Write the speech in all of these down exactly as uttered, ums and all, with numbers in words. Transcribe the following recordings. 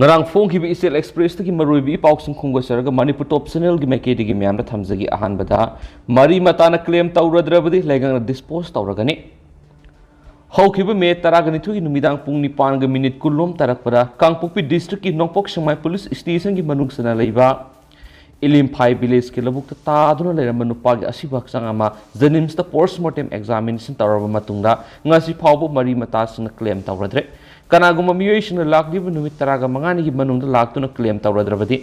ꯉꯔꯥꯡ ꯐꯣꯡꯈꯤꯕ ꯏꯆꯦꯜ ꯑꯦꯛꯁꯄ꯭ꯔꯦꯁꯇꯒꯤ ꯃꯔꯨꯑꯣꯏꯕ ꯏ ꯄꯥꯎꯁꯤꯡ ꯈꯣꯝꯒꯠꯆꯔꯒ ꯃꯅꯤꯄꯨꯔ ꯇꯣꯞ ꯆꯦꯅꯦꯜꯒꯤ ꯃꯥꯏꯀꯩꯗꯒꯤ ꯃꯌꯥꯝꯗ ꯊꯝꯖꯒꯦ꯫ ꯑꯍꯥꯟꯕꯗ, ꯃꯔꯤ ꯃꯇꯥꯅ ꯀ꯭ꯂꯦꯝ ꯇꯧꯔꯗ꯭ꯔꯕꯗꯤ ꯂꯩꯉꯥꯛꯅ ꯗꯤꯁꯄꯣꯖ ꯇꯧꯔꯒꯅꯤ꯫ ꯍꯧꯈꯤꯕ ꯃꯦ ꯇꯔꯥꯒ ꯅꯤꯊꯣꯏꯒꯤ ꯅꯨꯃꯤꯗꯥꯡ ꯄꯨꯡ ꯅꯤꯄꯥꯟꯒ ꯃꯤꯅꯤꯠ ꯀꯨꯟꯂꯣꯝ ꯇꯥꯔꯛꯄꯗ ꯀꯥꯡꯄꯣꯛꯄꯤ ꯗꯤꯁꯇ꯭ꯔꯤꯛꯀꯤ ꯅꯣꯡꯄꯣꯛ ꯁꯦꯛꯃꯥꯏ ꯄꯨꯂꯤꯁ ꯁ꯭ꯇꯦꯁꯟꯒꯤ ꯃꯅꯨꯡ ꯆꯟꯅ ꯂꯩꯕ ꯏꯂꯤꯝꯐꯥꯏ ꯚꯤꯂꯦꯖꯀꯤ ꯂꯧꯕꯨꯛꯇ ꯇꯥꯗꯨꯅ ꯂꯩꯔꯝꯕ ꯅꯨꯄꯥꯒꯤ ꯑꯁꯤꯕ ꯍꯛꯆꯥꯡ ꯑꯃ ꯖꯦꯅꯤꯝꯁꯇ ꯄꯣꯁꯃꯣꯔꯇꯦꯝ ꯑꯦꯛꯖꯥꯃꯤꯅꯦꯁꯟ ꯇꯧꯔꯕ ꯃꯇꯨꯡꯗ ꯉꯁꯤ ꯐꯥꯎꯕ ꯃꯔꯤ ꯃꯇꯥꯁꯤꯡꯅ ꯀ꯭ꯂꯦꯝ ꯇꯧꯔꯗ꯭ꯔꯦ꯫ ꯀꯅꯥꯒꯨꯝꯕ ꯃꯤꯑꯣꯏꯁꯤꯡꯅ ꯂꯥꯛꯂꯤꯕ ꯅꯨꯃꯤꯠ ꯇꯔꯥꯒ ꯃꯉꯥꯅꯤꯒꯤ ꯃꯅꯨꯡꯗ ꯂꯥꯛꯇꯨꯅ ꯀ꯭ꯂꯦꯝ ꯇꯧꯔꯗ꯭ꯔꯕꯗꯤ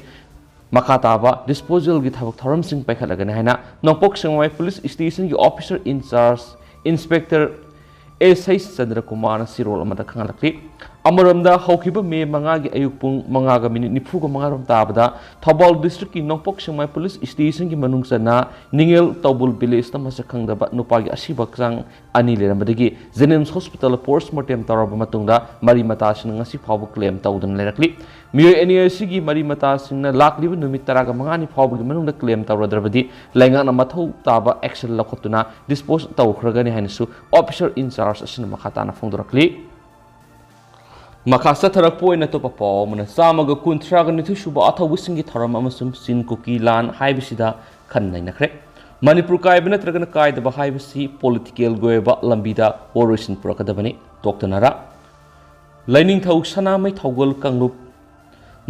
ꯃꯈꯥ ꯇꯥꯕ ꯗꯤꯁꯄꯣꯖꯦꯜꯒꯤ ꯊꯕꯛ ꯊꯧꯔꯝꯁꯤꯡ ꯄꯥꯏꯈꯠꯂꯒꯅꯤ ꯍꯥꯏꯅ ꯅꯣꯡꯄꯣꯛ ꯁꯦꯛꯃꯥꯏ ꯄꯨꯂꯤꯁ ꯁ꯭ꯇꯦꯁꯟꯒꯤ ꯑꯣꯐꯤꯁꯔ ꯏꯟꯆꯥꯔꯖ ꯏꯟꯁꯄꯦꯛꯇꯔ ꯑꯦꯁ ꯑꯩꯆ ꯆꯟꯗ꯭ꯔꯀꯨꯃꯥꯔꯅ ꯆꯦꯔꯣꯜ ꯑꯃꯗ ꯈꯪꯍꯜꯂꯛꯂꯤ꯫ ꯑꯃꯔꯣꯝꯗ, ꯍꯧꯈꯤꯕ ꯃꯦ ꯃꯉꯥꯒꯤ ꯑꯌꯨꯛ ꯄꯨꯡ ꯃꯉꯥꯒ ꯃꯤꯅꯤꯠ ꯅꯤꯐꯨꯒ ꯃꯉꯥꯔꯣꯝ ꯇꯥꯕꯗ ꯊꯧꯕꯥꯜ ꯗꯤꯁꯇ꯭ꯔꯤꯛꯀꯤ ꯅꯣꯡꯄꯣꯛ ꯁꯦꯛꯃꯥꯏ ꯄꯨꯂꯤꯁ ꯁ꯭ꯇꯦꯁꯟꯒꯤ ꯃꯅꯨꯡ ꯆꯟꯅ ꯅꯤꯉꯦꯜ ꯇꯧꯕꯨꯜ ꯚꯤꯂꯦꯖꯇ ꯃꯁꯛ ꯈꯪꯗꯕ ꯅꯨꯄꯥꯒꯤ ꯑꯁꯤꯕ ꯍꯛꯆꯥꯡ ꯑꯅꯤ ꯂꯩꯔꯝꯕꯗꯒꯤ ꯖꯦꯅꯤꯝꯁ ꯍꯣꯁꯄꯤꯇꯥꯜꯗ ꯄꯣꯁꯃꯣꯔꯇꯦꯝ ꯇꯧꯔꯕ ꯃꯇꯨꯡꯗ ꯃꯔꯤ ꯃꯇꯥꯁꯤꯡꯅ ꯉꯁꯤ ꯐꯥꯎꯕ ꯀ꯭ꯂꯦꯝ ꯇꯧꯗꯨꯅ ꯂꯩꯔꯛꯂꯤ꯫ ꯃꯤꯑꯣꯏ ꯑꯅꯤ ꯑꯁꯤꯒꯤ ꯃꯔꯤ ꯃꯇꯥꯁꯤꯡꯅ ꯂꯥꯛꯂꯤꯕ ꯅꯨꯃꯤꯠ ꯇꯔꯥꯒ ꯃꯉꯥꯅꯤ ꯐꯥꯎꯕꯒꯤ ꯃꯅꯨꯡꯗ ꯀ꯭ꯂꯦꯝ ꯇꯧꯔꯗ꯭ꯔꯕꯗꯤ ꯂꯩꯉꯥꯛꯅ ꯃꯊꯧ ꯇꯥꯕ ꯑꯦꯛꯁꯟ ꯂꯧꯈꯠꯇꯨꯅ ꯗꯤꯁꯄꯣꯖ ꯇꯧꯈ꯭ꯔꯒꯅꯤ ꯍꯥꯏꯅꯁꯨ ꯑꯣꯐꯤꯁꯔ ꯏꯟꯆꯥꯔꯖ ꯑꯁꯤꯅ ꯃꯈꯥ ꯇꯥꯅ ꯐꯣꯡꯗꯣꯔꯛꯂꯤ꯫ ꯃꯈꯥ ꯆꯠꯊꯔꯛꯄ ꯑꯣꯏꯅ ꯑꯇꯣꯞꯄ ꯄꯥꯎ ꯑꯃꯅ, ꯆꯥꯝꯃꯒ ꯀꯨꯟꯊ꯭ꯔꯥꯒ ꯅꯤꯊꯣꯏ ꯁꯨꯕ ꯑꯊꯧꯕꯁꯤꯡꯒꯤ ꯊꯧꯔꯝ ꯑꯃꯁꯨꯡ ꯆꯤꯟ ꯀꯨꯀꯤ ꯂꯥꯟ ꯍꯥꯏꯕꯁꯤꯗ ꯈꯟꯅ ꯅꯩꯅꯈ꯭ꯔꯦ꯫ ꯃꯅꯤꯄꯨꯔ ꯀꯥꯏꯕ ꯅꯠꯇ꯭ꯔꯒꯅ ꯀꯥꯏꯗꯕ ꯍꯥꯏꯕꯁꯤ ꯄꯣꯂꯤꯇꯤꯀꯦꯜꯒꯤ ꯑꯣꯏꯕ ꯂꯝꯕꯤꯗ ꯋꯥꯔꯣꯏꯁꯤꯟ ꯄꯨꯔꯛꯀꯗꯕꯅꯤ꯫ ꯗꯣꯛꯇꯔ ꯅꯔꯥ꯫ ꯂꯥꯏꯅꯤꯡꯊꯧ ꯁꯅꯥꯃꯩ ꯊꯧꯒꯜ ꯀꯥꯡꯂꯨꯞ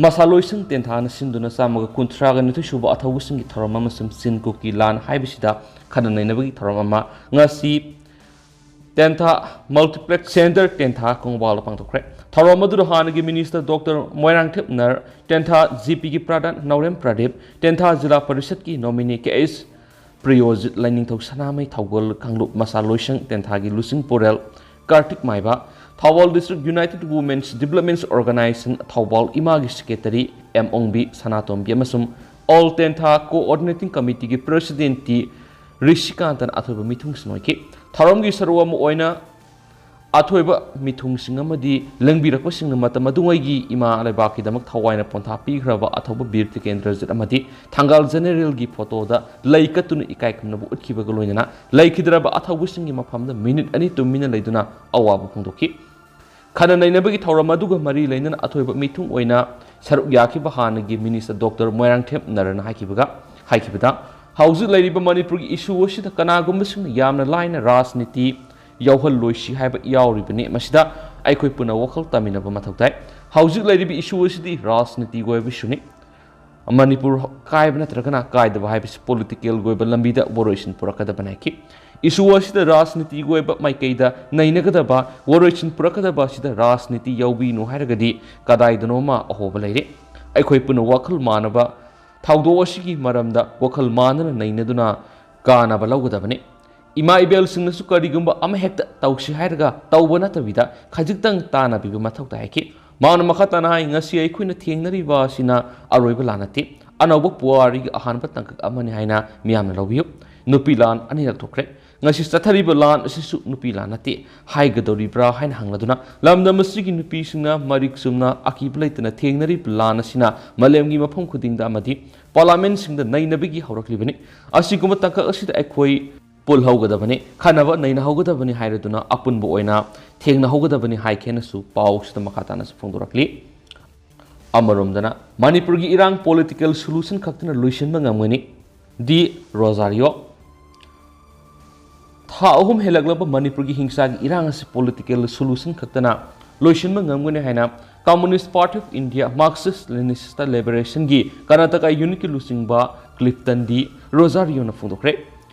ꯃꯁꯥꯂꯣꯏꯁꯪ ꯇꯦꯟꯊꯥꯅ ꯁꯤꯟꯗꯨꯅ ꯆꯥꯝꯃꯒ ꯀꯨꯟꯊ꯭ꯔꯥꯒ ꯅꯤꯊꯣꯏ ꯁꯨꯕ ꯑꯊꯧꯕꯁꯤꯡꯒꯤ ꯊꯧꯔꯝ ꯑꯃꯁꯨꯡ ꯆꯤꯟ ꯀꯨꯀꯤ ꯂꯥꯟ ꯍꯥꯏꯕꯁꯤꯗ ꯈꯟꯅ ꯅꯩꯅꯕꯒꯤ ꯊꯧꯔꯝ ꯑꯃ ꯉꯁꯤ ꯇꯦꯟꯊꯥ ꯃꯜꯇꯤꯄ꯭ꯂꯦꯛꯁ ꯁꯦꯟꯇꯔ ꯇꯦꯟꯊꯥ ꯀꯣꯡꯕꯥꯜꯗ ꯄꯥꯡꯊꯣꯛꯈ꯭ꯔꯦ꯫ ꯊꯧꯔꯝ ꯑꯗꯨꯗ ꯍꯥꯟꯅꯒꯤ ꯃꯤꯅꯤꯁꯇꯔ ꯗꯣꯛꯇꯔ ꯃꯣꯏꯔꯥꯡꯊꯦꯝ ꯅꯔ, ꯇꯦꯟꯊꯥ ꯖꯤ ꯄꯤꯒꯤ ꯄ꯭ꯔꯙꯥꯟ ꯅꯥꯎꯔꯦꯝ ꯄ꯭ꯔꯗꯤꯞ, ꯇꯦꯟꯊꯥ ꯖꯤꯂꯥ ꯄꯔꯤꯁꯠꯀꯤ ꯅꯣꯃꯤꯅꯤ ꯀꯦ ꯑꯦꯁ ꯄ꯭ꯔꯤꯌꯣꯖꯤꯠ, ꯂꯥꯏꯅꯤꯡꯊꯧ ꯁꯅꯥꯃꯩ ꯊꯧꯒꯜ ꯀꯥꯡꯂꯨꯞ ꯃꯁꯥ ꯂꯣꯏꯁꯪ ꯇꯦꯟꯊꯥꯒꯤ ꯂꯨꯆꯤꯡ ꯄꯨꯔꯦꯜ Kartik Maiba, Thoubal district united women's development organisation Thoubal ꯏꯃꯥꯒꯤ ꯁꯦꯀ꯭ꯔꯦꯇꯔꯤ ꯑꯦꯝ ꯑꯣꯡꯕꯤ ꯁꯅꯥꯇꯣꯝꯕꯤ ꯑꯃꯁꯨꯡ ꯑꯣꯜ ꯇꯦꯟꯊꯥ ꯀꯣꯑꯣꯔꯗꯤꯅꯦꯇꯤꯡ ꯀꯃꯤꯇꯤꯒꯤ ꯄ꯭ꯔꯦꯁꯤꯗꯦꯟꯠ ꯇꯤ ꯔꯤꯁꯤꯀꯥꯟꯇꯅ ꯑꯊꯣꯏꯕ ꯃꯤꯊꯨꯡꯁꯤꯟ ꯑꯣꯏꯈꯤ꯫ ꯊꯧꯔꯝꯒꯤ ꯁꯔꯨꯛ ꯑꯃ ꯑꯣꯏꯅ ꯑꯊꯣꯏꯕ ꯃꯤꯊꯨꯡꯁꯤꯡ ꯑꯃꯗꯤ ꯂꯦꯡꯕꯤꯔꯛꯄꯁꯤꯡꯅ ꯃꯇꯝ ꯑꯗꯨꯉꯩꯒꯤ ꯏꯃꯥ ꯂꯩꯕꯥꯛꯀꯤꯗꯃꯛ ꯊꯋꯥꯏꯅ ꯄꯣꯟꯊꯥ ꯄꯤꯈ꯭ꯔꯕ ꯑꯊꯧꯕ ꯕꯤꯔ ꯇꯤꯀꯦꯟꯗ꯭ꯔꯖꯤꯠ ꯑꯃꯗꯤ ꯊꯪꯒꯥꯜ ꯖꯦꯅꯦꯔꯦꯜꯒꯤ ꯐꯣꯇꯣꯗ ꯂꯩ ꯀꯠꯇꯨꯅ ꯏꯀꯥꯏ ꯈꯨꯝꯅꯕ ꯎꯠꯈꯤꯕꯒ ꯂꯣꯏꯅꯅ ꯂꯩꯈꯤꯗ꯭ꯔꯕ ꯑꯊꯧꯕꯁꯤꯡꯒꯤ ꯃꯐꯝꯗ ꯃꯤꯅꯤꯠ ꯑꯅꯤ ꯇꯨꯃꯤꯟꯅ ꯂꯩꯗꯨꯅ ꯑꯋꯥꯕ ꯐꯣꯡꯗꯣꯛꯈꯤ꯫ ꯈꯟꯅ ꯅꯩꯅꯕꯒꯤ ꯊꯧꯔꯝ ꯑꯗꯨꯒ ꯃꯔꯤ ꯂꯩꯅꯅ ꯑꯊꯣꯏꯕ ꯃꯤꯊꯨꯡ ꯑꯣꯏꯅ ꯁꯔꯨꯛ ꯌꯥꯈꯤꯕ ꯍꯥꯟꯅꯒꯤ ꯃꯤꯅꯤꯁꯇꯔ ꯗꯣꯛꯇꯔ ꯃꯣꯏꯔꯥꯡꯊꯦꯝ ꯅꯔꯟꯅ ꯍꯥꯏꯈꯤꯕꯒ, ꯍꯥꯏꯈꯤꯕꯗ, ꯍꯧꯖꯤꯛ ꯂꯩꯔꯤꯕ ꯃꯅꯤꯄꯨꯔꯒꯤ issue ꯑꯁꯤꯗ ꯀꯅꯥꯒꯨꯝꯕꯁꯤꯡꯅ ꯌꯥꯝꯅ ꯂꯥꯏꯅ ꯔꯥꯖꯅꯤꯇꯤ ꯌꯥꯎꯍꯜꯂꯣꯏꯁꯤ ꯍꯥꯏꯕ ꯌꯥꯎꯔꯤꯕꯅꯤ꯫ ꯃꯁꯤꯗ ꯑꯩꯈꯣꯏ ꯄꯨꯟꯅ ꯋꯥꯈꯜ ꯇꯥꯃꯤꯟꯅꯕ ꯃꯊꯧ ꯇꯥꯏ꯫ ꯍꯧꯖꯤꯛ ꯂꯩꯔꯤꯕ issue ꯑꯁꯤꯗꯤ ꯔꯥꯖꯅꯤꯇꯤꯒꯤ ꯑꯣꯏꯕ issueꯅꯤ꯫ ꯃꯅꯤꯄꯨꯔ ꯀꯥꯏꯕ ꯅꯠꯇ꯭ꯔꯒꯅ ꯀꯥꯏꯗꯕ ꯍꯥꯏꯕꯁꯤ politicalꯒꯤ ꯑꯣꯏꯕ ꯂꯝꯕꯤꯗ ꯋꯥꯔꯣꯏꯁꯤꯟ ꯄꯨꯔꯛꯀꯗꯕꯅꯤ ꯍꯥꯏꯈꯤ꯫ Issue ꯑꯁꯤꯗ ꯔꯥꯖꯅꯤꯇꯤꯒꯤ ꯑꯣꯏꯕ ꯃꯥꯏꯀꯩꯗ ꯅꯩꯅꯒꯗꯕ, ꯋꯥꯔꯣꯏꯁꯤꯟ ꯄꯨꯔꯛꯀꯗꯕ ꯑꯁꯤꯗ ꯔꯥꯖꯅꯤꯇꯤ ꯌꯥꯎꯕꯤꯅꯨ ꯍꯥꯏꯔꯒꯗꯤ ꯀꯗꯥꯏꯗꯅꯣꯃ ꯑꯍꯣꯕ ꯂꯩꯔꯦ꯫ ꯑꯩꯈꯣꯏ ꯄꯨꯟꯅ ꯋꯥꯈꯜ ꯃꯥꯟꯅꯕ ꯊꯧꯗꯣꯛ ꯑꯁꯤꯒꯤ ꯃꯔꯝꯗ ꯋꯥꯈꯜ ꯃꯥꯟꯅꯅ ꯅꯩꯅꯗꯨꯅ ꯀꯥꯟꯅꯕ ꯂꯧꯒꯗꯕꯅꯤ꯫ ꯏꯃꯥ ꯏꯕꯦꯜꯁꯤꯡꯅꯁꯨ ꯀꯔꯤꯒꯨꯝꯕ ꯑꯃꯍꯦꯛꯇ ꯇꯧꯁꯤ ꯍꯥꯏꯔꯒ ꯇꯧꯕ ꯅꯠꯇꯕꯤꯗ ꯈꯖꯤꯛꯇꯪ ꯇꯥꯟꯅꯕꯤꯕ ꯃꯊꯧ ꯇꯥꯏ ꯍꯥꯏꯈꯤ꯫ ꯃꯍꯥꯛꯅ ꯃꯈꯥ ꯇꯥꯅ ꯍꯥꯏ, ꯉꯁꯤ ꯑꯩꯈꯣꯏꯅ ꯊꯦꯡꯅꯔꯤꯕ ꯑꯁꯤꯅ ꯑꯔꯣꯏꯕ ꯂꯥꯟ ꯅꯠꯇꯦ, ꯑꯅꯧꯕ ꯄꯨꯋꯥꯔꯤꯒꯤ ꯑꯍꯥꯟꯕ ꯇꯥꯡꯀꯛ ꯑꯃꯅꯤ ꯍꯥꯏꯅ ꯃꯤꯌꯥꯝꯅ ꯂꯧꯕꯤꯌꯨ꯫ ꯅꯨꯄꯤ ꯂꯥꯟ ꯑꯅꯤꯔꯛ ꯊꯣꯛꯈ꯭ꯔꯦ꯫ ꯉꯁꯤ ꯆꯠꯊꯔꯤꯕ ꯂꯥꯟ ꯑꯁꯤꯁꯨ ꯅꯨꯄꯤ ꯂꯥꯟ ꯅꯠꯇꯦ ꯍꯥꯏꯒꯗꯧꯔꯤꯕ꯭ꯔꯥ ꯍꯥꯏꯅ ꯍꯪꯂꯗꯨꯅ, ꯂꯝꯗꯝ ꯑꯁꯤꯒꯤ ꯅꯨꯄꯤꯁꯤꯡꯅ ꯃꯔꯤꯛ ꯆꯨꯝꯅ ꯑꯀꯤꯕ ꯂꯩꯇꯅ ꯊꯦꯡꯅꯔꯤꯕ ꯂꯥꯟ ꯑꯁꯤꯅ ꯃꯥꯂꯦꯝꯒꯤ ꯃꯐꯝ ꯈꯨꯗꯤꯡꯗ ꯑꯃꯗꯤ parliamentꯁꯤꯡꯗ ꯅꯩꯅꯕꯒꯤ ꯍꯧꯔꯛꯂꯤꯕꯅꯤ꯫ ꯑꯁꯤꯒꯨꯝꯕ ꯇꯥꯡꯀꯛ ꯑꯁꯤꯗ ꯑꯩꯈꯣꯏ ꯄꯨꯜꯍꯧꯒꯗꯕꯅꯤ, ꯈꯟꯅꯕ ꯅꯩꯅꯍꯧꯒꯗꯕꯅꯤ ꯍꯥꯏꯔꯗꯨꯅ ꯑꯄꯨꯟꯕ ꯑꯣꯏꯅ ꯊꯦꯡꯅꯍꯧꯒꯗꯕꯅꯤ ꯍꯥꯏꯈꯤꯅꯁꯨ ꯄꯥꯎꯁꯤꯗ ꯃꯈꯥ ꯇꯥꯅꯁꯨ ꯐꯣꯡꯗꯣꯔꯛꯂꯤ꯫ ꯑꯃꯔꯣꯝꯗꯅ ꯃꯅꯤꯄꯨꯔꯒꯤ ꯏꯔꯥꯡ political solution ꯈꯛꯇꯅ ꯂꯣꯏꯁꯤꯟꯕ ꯉꯝꯒꯅꯤ, ꯗꯤ ꯔꯣꯖꯥꯔꯤꯌꯣ꯫ ꯊꯥ ꯑꯍꯨꯝ ꯍꯦꯜꯂꯛꯂꯕ ꯃꯅꯤꯄꯨꯔꯒꯤ ꯍꯤꯡꯁꯥꯒꯤ ꯏꯔꯥꯡ ꯑꯁꯤ political solution ꯈꯛꯇꯅ ꯂꯣꯏꯁꯤꯟꯕ ꯉꯝꯒꯅꯤ ꯍꯥꯏꯅ Communist Party of India Marxist Leninist Liberationꯒꯤ Karnataka unitꯀꯤ ꯂꯨꯆꯤꯡꯕ ꯀ꯭ꯂꯤꯞꯇꯟ ꯗꯤ ꯔꯣꯖꯥꯔꯤꯌꯣꯅ ꯐꯣꯡꯗꯣꯛꯈ꯭ꯔꯦ꯫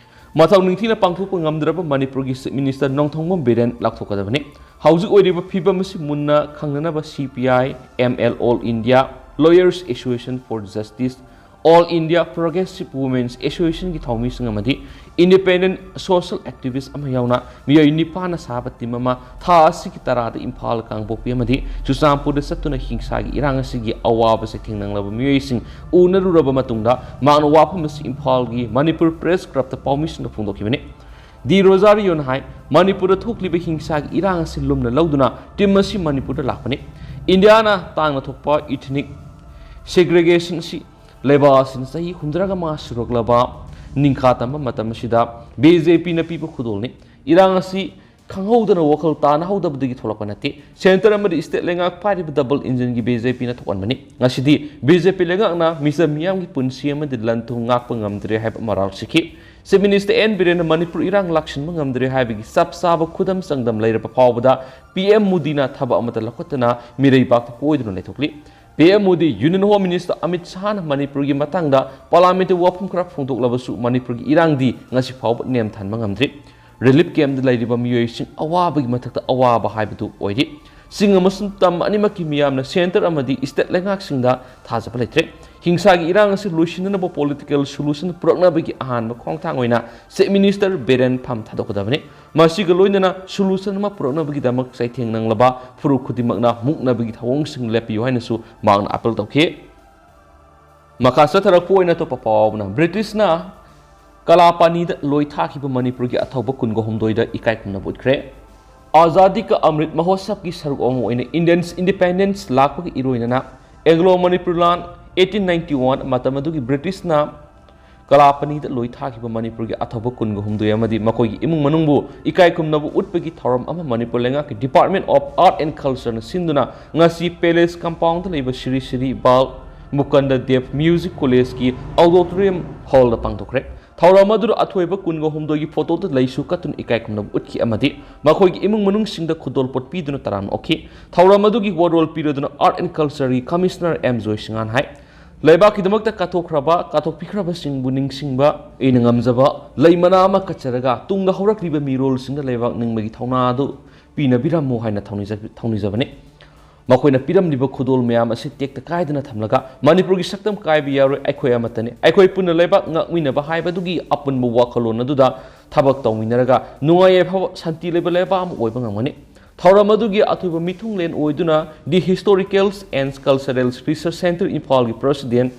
ꯃꯊꯧ ꯅꯤꯡꯊꯤꯅ ꯄꯥꯡꯊꯣꯛꯄ ꯉꯝꯗ꯭ꯔꯕ ꯃꯅꯤꯄꯨꯔꯒꯤ Chief Minister ꯅꯣꯡꯊꯣꯝꯕꯝ ꯕꯤꯔꯦꯟ ꯂꯥꯎꯊꯣꯛꯀꯗꯕꯅꯤ꯫ ꯍꯧꯖꯤꯛ ꯑꯣꯏꯔꯤꯕ ꯐꯤꯕꯝ ꯑꯁꯤ ꯃꯨꯟꯅ ꯈꯪꯅꯅꯕ C P I M L, All India Lawyers Association for Justice, All India Progressive Women's Associationꯒꯤ ꯊꯧꯃꯤꯁꯤꯡ ꯑꯃꯗꯤ independent social activist ꯑꯃ ꯌꯥꯎꯅ ꯃꯤꯑꯣꯏ ꯅꯤꯄꯥꯟꯅ ꯁꯥꯕ team ꯑꯃ ꯊꯥ ꯑꯁꯤꯒꯤ ꯇꯔꯥꯗ ꯏꯝꯐꯥꯜ, ꯀꯥꯡꯄꯣꯛꯄꯤ ꯑꯃꯗꯤ ꯆꯨꯔꯆꯥꯟꯄꯨꯔꯗ ꯆꯠꯇꯨꯅ ꯍꯤꯡꯁꯥꯒꯤ ꯏꯔꯥꯡ ꯑꯁꯤꯒꯤ ꯑꯋꯥꯕꯁꯦ ꯊꯦꯡꯅꯂꯕ ꯃꯤꯑꯣꯏꯁꯤꯡ ꯎꯅꯔꯨꯔꯕ ꯃꯇꯨꯡꯗ ꯃꯍꯥꯛꯅ ꯋꯥꯐꯝ ꯑꯁꯤ ꯏꯝꯐꯥꯜꯒꯤ ꯃꯅꯤꯄꯨꯔ Press Clubꯇ ꯄꯥꯎꯃꯤꯁꯤꯡꯗ ꯐꯣꯡꯗꯣꯛꯈꯤꯕꯅꯤ꯫ ꯗꯤ ꯔꯣꯖꯥꯔꯤꯌꯣꯅ ꯍꯥꯏ, ꯃꯅꯤꯄꯨꯔꯗ ꯊꯣꯛꯂꯤꯕ ꯍꯤꯡꯁꯥꯒꯤ ꯏꯔꯥꯡ ꯑꯁꯤ ꯂꯨꯝꯅ ꯂꯧꯗꯨꯅ team ꯑꯁꯤ ꯃꯅꯤꯄꯨꯔꯗ ꯂꯥꯛꯄꯅꯤ꯫ ꯏꯟꯗꯤꯌꯥꯅ ꯇꯥꯡꯅ ꯊꯣꯛꯄ ethnic segregation ꯑꯁꯤ ꯂꯩꯕꯥꯛ ꯑꯁꯤꯅ ꯆꯍꯤ ꯍꯨꯝꯗ꯭ꯔꯥꯒ ꯃꯉꯥ ꯁꯨꯔꯛꯂꯕ ꯅꯤꯡꯈꯥ ꯇꯝꯕ ꯃꯇꯝ ꯑꯁꯤꯗ B J Pꯅ ꯄꯤꯕ ꯈꯨꯗꯣꯜꯅꯤ꯫ ꯏꯔꯥꯡ ꯑꯁꯤ ꯈꯪꯍꯧꯗꯅ ꯋꯥꯈꯜ ꯇꯥꯅꯍꯧꯗꯕꯗꯒꯤ ꯊꯣꯛꯂꯛꯄ ꯅꯠꯇꯦ꯫ ꯁꯦꯟꯇꯔ ꯑꯃꯗꯤ ꯁ꯭ꯇꯦꯠ ꯂꯩꯉꯥꯛ ꯄꯥꯏꯔꯤꯕ ꯗꯕꯜ ꯏꯟꯖꯤꯟꯒꯤ ꯕꯤ ꯖꯦ ꯄꯤꯅ ꯊꯣꯛꯍꯟꯕꯅꯤ꯫ ꯉꯁꯤꯗꯤ ꯕꯤ ꯖꯦ ꯄꯤ ꯂꯩꯉꯥꯛꯅ ꯃꯤꯆꯝ ꯃꯤꯌꯥꯝꯒꯤ ꯄꯨꯟꯁꯤ ꯑꯃꯗꯤ ꯂꯟ ꯊꯨꯝ ꯉꯥꯛꯄ ꯉꯝꯗ꯭ꯔꯦ ꯍꯥꯏꯕ ꯃꯔꯥꯜ ꯁꯤꯈꯤ꯫ ꯆꯤꯐ ꯃꯤꯅꯤꯁꯇꯔ ꯑꯦꯟ ꯕꯤꯔꯦꯟꯅ ꯃꯅꯤꯄꯨꯔ ꯏꯔꯥꯡ ꯂꯥꯛꯁꯤꯟꯕ ꯉꯝꯗ꯭ꯔꯦ ꯍꯥꯏꯕꯒꯤ ꯆꯞ ꯆꯥꯕ ꯈꯨꯗꯝ ꯆꯥꯡꯗꯝ ꯂꯩꯔꯕ ꯐꯥꯎꯕꯗ ꯄꯤ ꯑꯦꯝ ꯃꯣꯗꯤꯅ ꯊꯕꯛ ꯑꯃꯠꯇ ꯂꯧꯈꯠꯇꯅ ꯃꯤꯔꯩꯕꯥꯛꯇ ꯀꯣꯏꯗꯨꯅ ꯂꯩꯊꯣꯛꯂꯤ꯫ P M Modi, union home minister Amit ꯁꯥꯍꯅ ꯃꯅꯤꯄꯨꯔꯒꯤ ꯃꯇꯥꯡꯗ ꯄꯥꯔꯂꯤꯌꯥꯃꯦꯟꯠꯇ ꯋꯥꯐꯝ ꯈꯔ ꯐꯣꯡꯗꯣꯛꯂꯕꯁꯨ ꯃꯅꯤꯄꯨꯔꯒꯤ ꯏꯔꯥꯡꯗꯤ ꯉꯁꯤ ꯐꯥꯎꯕ ꯅꯦꯝꯊꯍꯟꯕ ꯉꯝꯗ꯭ꯔꯤ꯫ ꯔꯤꯂꯤꯐ ꯀꯦꯝꯞꯇ ꯂꯩꯔꯤꯕ ꯃꯤꯑꯣꯏꯁꯤꯡ ꯑꯋꯥꯕꯒꯤ ꯃꯊꯛꯇ ꯑꯋꯥꯕ ꯍꯥꯏꯕꯗꯨ ꯑꯣꯏꯔꯤ꯫ ꯆꯤꯡ ꯑꯃꯁꯨꯡ ꯇꯝ ꯑꯅꯤꯃꯛꯀꯤ ꯃꯤꯌꯥꯝꯅ ꯁꯦꯟꯇꯔ ꯑꯃꯗꯤ ꯁ꯭ꯇꯦꯠ ꯂꯩꯉꯥꯛꯁꯤꯡꯗ ꯊꯥꯖꯕ ꯂꯩꯇ꯭ꯔꯦ꯫ ꯍꯤꯡꯁꯥꯒꯤ ꯏꯔꯥꯡ ꯑꯁꯤ ꯂꯣꯏꯁꯤꯟꯅꯅꯕ ꯄꯣꯂꯤꯇꯤꯀꯦꯜ ꯁꯣꯂꯨꯁꯟ ꯄꯨꯔꯛꯅꯕꯒꯤ ꯑꯍꯥꯟꯕ ꯈꯣꯡꯊꯥꯡ ꯑꯣꯏꯅ ꯆꯤꯐ ꯃꯤꯅꯤꯁꯇꯔ ꯕꯤꯔꯦꯟ ꯐꯝ ꯊꯥꯗꯣꯛꯀꯗꯕꯅꯤ꯫ ꯃꯁꯤꯒ ꯂꯣꯏꯅꯅ ꯁꯣꯂꯨꯁꯟ ꯑꯃ ꯄꯨꯔꯛꯅꯕꯒꯤꯗꯃꯛ ꯆꯩꯊꯦꯡ ꯅꯪꯂꯕ ꯐꯨꯔꯨꯞ ꯈꯨꯗꯤꯡꯃꯛꯅ ꯃꯨꯛꯅꯕꯒꯤ ꯊꯧꯑꯣꯡꯁꯤꯡ ꯂꯦꯞꯄꯤꯌꯨ ꯍꯥꯏꯅꯁꯨ ꯃꯍꯥꯛꯅ ꯑꯥꯄꯤꯜ ꯇꯧꯈꯤ꯫ ꯃꯈꯥ ꯆꯠꯊꯔꯛꯄ ꯑꯣꯏꯅ ꯑꯇꯣꯞꯄ ꯄꯥꯎ ꯑꯃꯅ, ꯕ꯭ꯔꯤꯇꯤꯁꯅ ꯀꯂꯥꯄꯥꯅꯤꯗ ꯂꯣꯏ ꯊꯥꯈꯤꯕ ꯃꯅꯤꯄꯨꯔꯒꯤ ꯑꯊꯧꯕ ꯀꯨꯟꯒ ꯍꯨꯝꯗꯣꯏꯗ ꯏꯀꯥꯏ ꯈꯨꯝꯅꯕ ꯎꯠꯈ꯭ꯔꯦ꯫ ꯑꯖꯥꯗꯤ ꯀ ꯑꯃ꯭ꯔꯤꯠ ꯃꯍꯣꯠꯁꯕꯀꯤ ꯁꯔꯨꯛ ꯑꯃ ꯑꯣꯏꯅ ꯏꯟꯗꯤꯌꯟꯁ ꯏꯟꯗꯤꯄꯦꯟꯗꯦꯟꯁ ꯂꯥꯛꯄꯒꯤ ꯏꯔꯣꯏꯅꯅ ꯑꯦꯡꯒ꯭ꯂꯣ ꯃꯅꯤꯄꯨꯔ ꯂꯥꯟ eighteen ninety one, ꯃꯇꯝ ꯑꯗꯨꯒꯤ ꯕ꯭ꯔꯤꯇꯤꯁꯅ ꯀꯂꯥꯄꯥꯅꯤꯗ ꯂꯣꯏ ꯊꯥꯈꯤꯕ ꯃꯅꯤꯄꯨꯔꯒꯤ ꯑꯊꯧꯕ ꯀꯨꯟꯒ ꯍꯨꯝꯗꯣꯏ ꯑꯃꯗꯤ ꯃꯈꯣꯏꯒꯤ ꯏꯃꯨꯡ ꯃꯅꯨꯡꯕꯨ ꯏꯀꯥꯏ ꯈꯨꯝꯅꯕ ꯎꯠꯄꯒꯤ ꯊꯧꯔꯝ ꯑꯃ ꯃꯅꯤꯄꯨꯔ ꯂꯩꯉꯥꯛꯀꯤ Department of Art and Culture ꯅ ꯁꯤꯟꯗꯨꯅ ꯉꯁꯤ ꯄꯦꯂꯦꯁ ꯀꯝꯄꯥꯎꯟꯗ ꯂꯩꯕ ꯁ꯭ꯔꯤ ꯁ꯭ꯔꯤ ꯕꯥꯜ ꯃꯨꯀꯟꯗ ꯗꯦꯕ ꯃ꯭ꯌꯨꯖꯤꯛ ꯀꯣꯂꯦꯖꯀꯤ ꯑꯣꯗꯤꯇꯣꯔꯤꯌꯝ ꯍꯣꯜꯗ ꯄꯥꯡꯊꯣꯛꯈ꯭ꯔꯦ꯫ ꯊꯧꯔꯝ ꯑꯗꯨꯗ ꯑꯊꯣꯏꯕ ꯀꯨꯟꯒ ꯍꯨꯝꯗꯣꯏꯒꯤ ꯐꯣꯇꯣꯗ ꯂꯩꯁꯨ ꯀꯠꯇꯨꯅ ꯏꯀꯥꯏ ꯈꯨꯝꯅꯕ ꯎꯠꯈꯤ ꯑꯃꯗꯤ ꯃꯈꯣꯏꯒꯤ ꯏꯃꯨꯡ ꯃꯅꯨꯡꯁꯤꯡꯗ ꯈꯨꯗꯣꯜꯄꯣꯠ ꯄꯤꯗꯨꯅ ꯇꯔꯥꯝꯅ ꯑꯣꯛꯈꯤ꯫ ꯊꯧꯔꯝ ꯑꯗꯨꯒꯤ ꯋꯥꯔꯣꯜ ꯄꯤꯔꯗꯨꯅ Art and Culture ꯒꯤ Commissioner ꯑꯦꯝ ꯖꯣꯏꯁꯉꯥꯟ ꯍꯥꯏ, ꯂꯩꯕꯥꯛꯀꯤꯗꯃꯛꯇ ꯀꯠꯊꯣꯛꯈ꯭ꯔꯕ, ꯀꯠꯊꯣꯛꯄꯤꯈ꯭ꯔꯕꯁꯤꯡꯕꯨ ꯅꯤꯡꯁꯤꯡꯕ ꯑꯩꯅ ꯉꯝꯖꯕ ꯂꯩ ꯃꯅꯥ ꯑꯃ ꯀꯠꯆꯔꯒ ꯇꯨꯡꯗ ꯍꯧꯔꯛꯂꯤꯕ ꯃꯤꯔꯣꯜꯁꯤꯡꯗ ꯂꯩꯕꯥꯛ ꯅꯤꯡꯕꯒꯤ ꯊꯧꯅꯥ ꯑꯗꯨ ꯄꯤꯅꯕꯤꯔꯝꯃꯨ ꯍꯥꯏꯅ ꯊꯧꯅꯤꯖ-, ꯊꯧꯅꯤꯖꯕꯅꯤ꯫ ꯃꯈꯣꯏꯅ ꯄꯤꯔꯝꯂꯤꯕ ꯈꯨꯗꯣꯜ ꯃꯌꯥꯝ ꯑꯁꯤ ꯇꯦꯛꯇ ꯀꯥꯏꯗꯅ ꯊꯝꯂꯒ ꯃꯅꯤꯄꯨꯔꯒꯤ ꯁꯛꯇꯝ ꯀꯥꯏꯕ ꯌꯥꯔꯣꯏ, ꯑꯩꯈꯣꯏ ꯑꯃꯠꯇꯅꯤ, ꯑꯩꯈꯣꯏ ꯄꯨꯟꯅ ꯂꯩꯕꯥꯛ ꯉꯥꯛꯃꯤꯟꯅꯕ ꯍꯥꯏꯕꯗꯨꯒꯤ ꯑꯄꯨꯟꯕ ꯋꯥꯈꯜꯂꯣꯟ ꯑꯗꯨꯗ ꯊꯕꯛ ꯇꯧꯃꯤꯟꯅꯔꯒ ꯅꯨꯡꯉꯥꯏ ꯌꯥꯏꯐꯕ ꯁꯥꯟꯇꯤ ꯂꯩꯕ ꯂꯩꯕꯥꯛ ꯑꯃ ꯑꯣꯏꯕ ꯉꯝꯒꯅꯤ꯫ ꯊꯧꯔꯝ ꯑꯗꯨꯒꯤ ꯑꯊꯣꯏꯕ ꯃꯤꯊꯨꯡꯂꯦꯟ ꯑꯣꯏꯗꯨꯅ The Historical and Cultural Research Centre ꯏꯝꯐꯥꯜꯒꯤ ꯄ꯭ꯔꯁꯤꯗꯦꯟ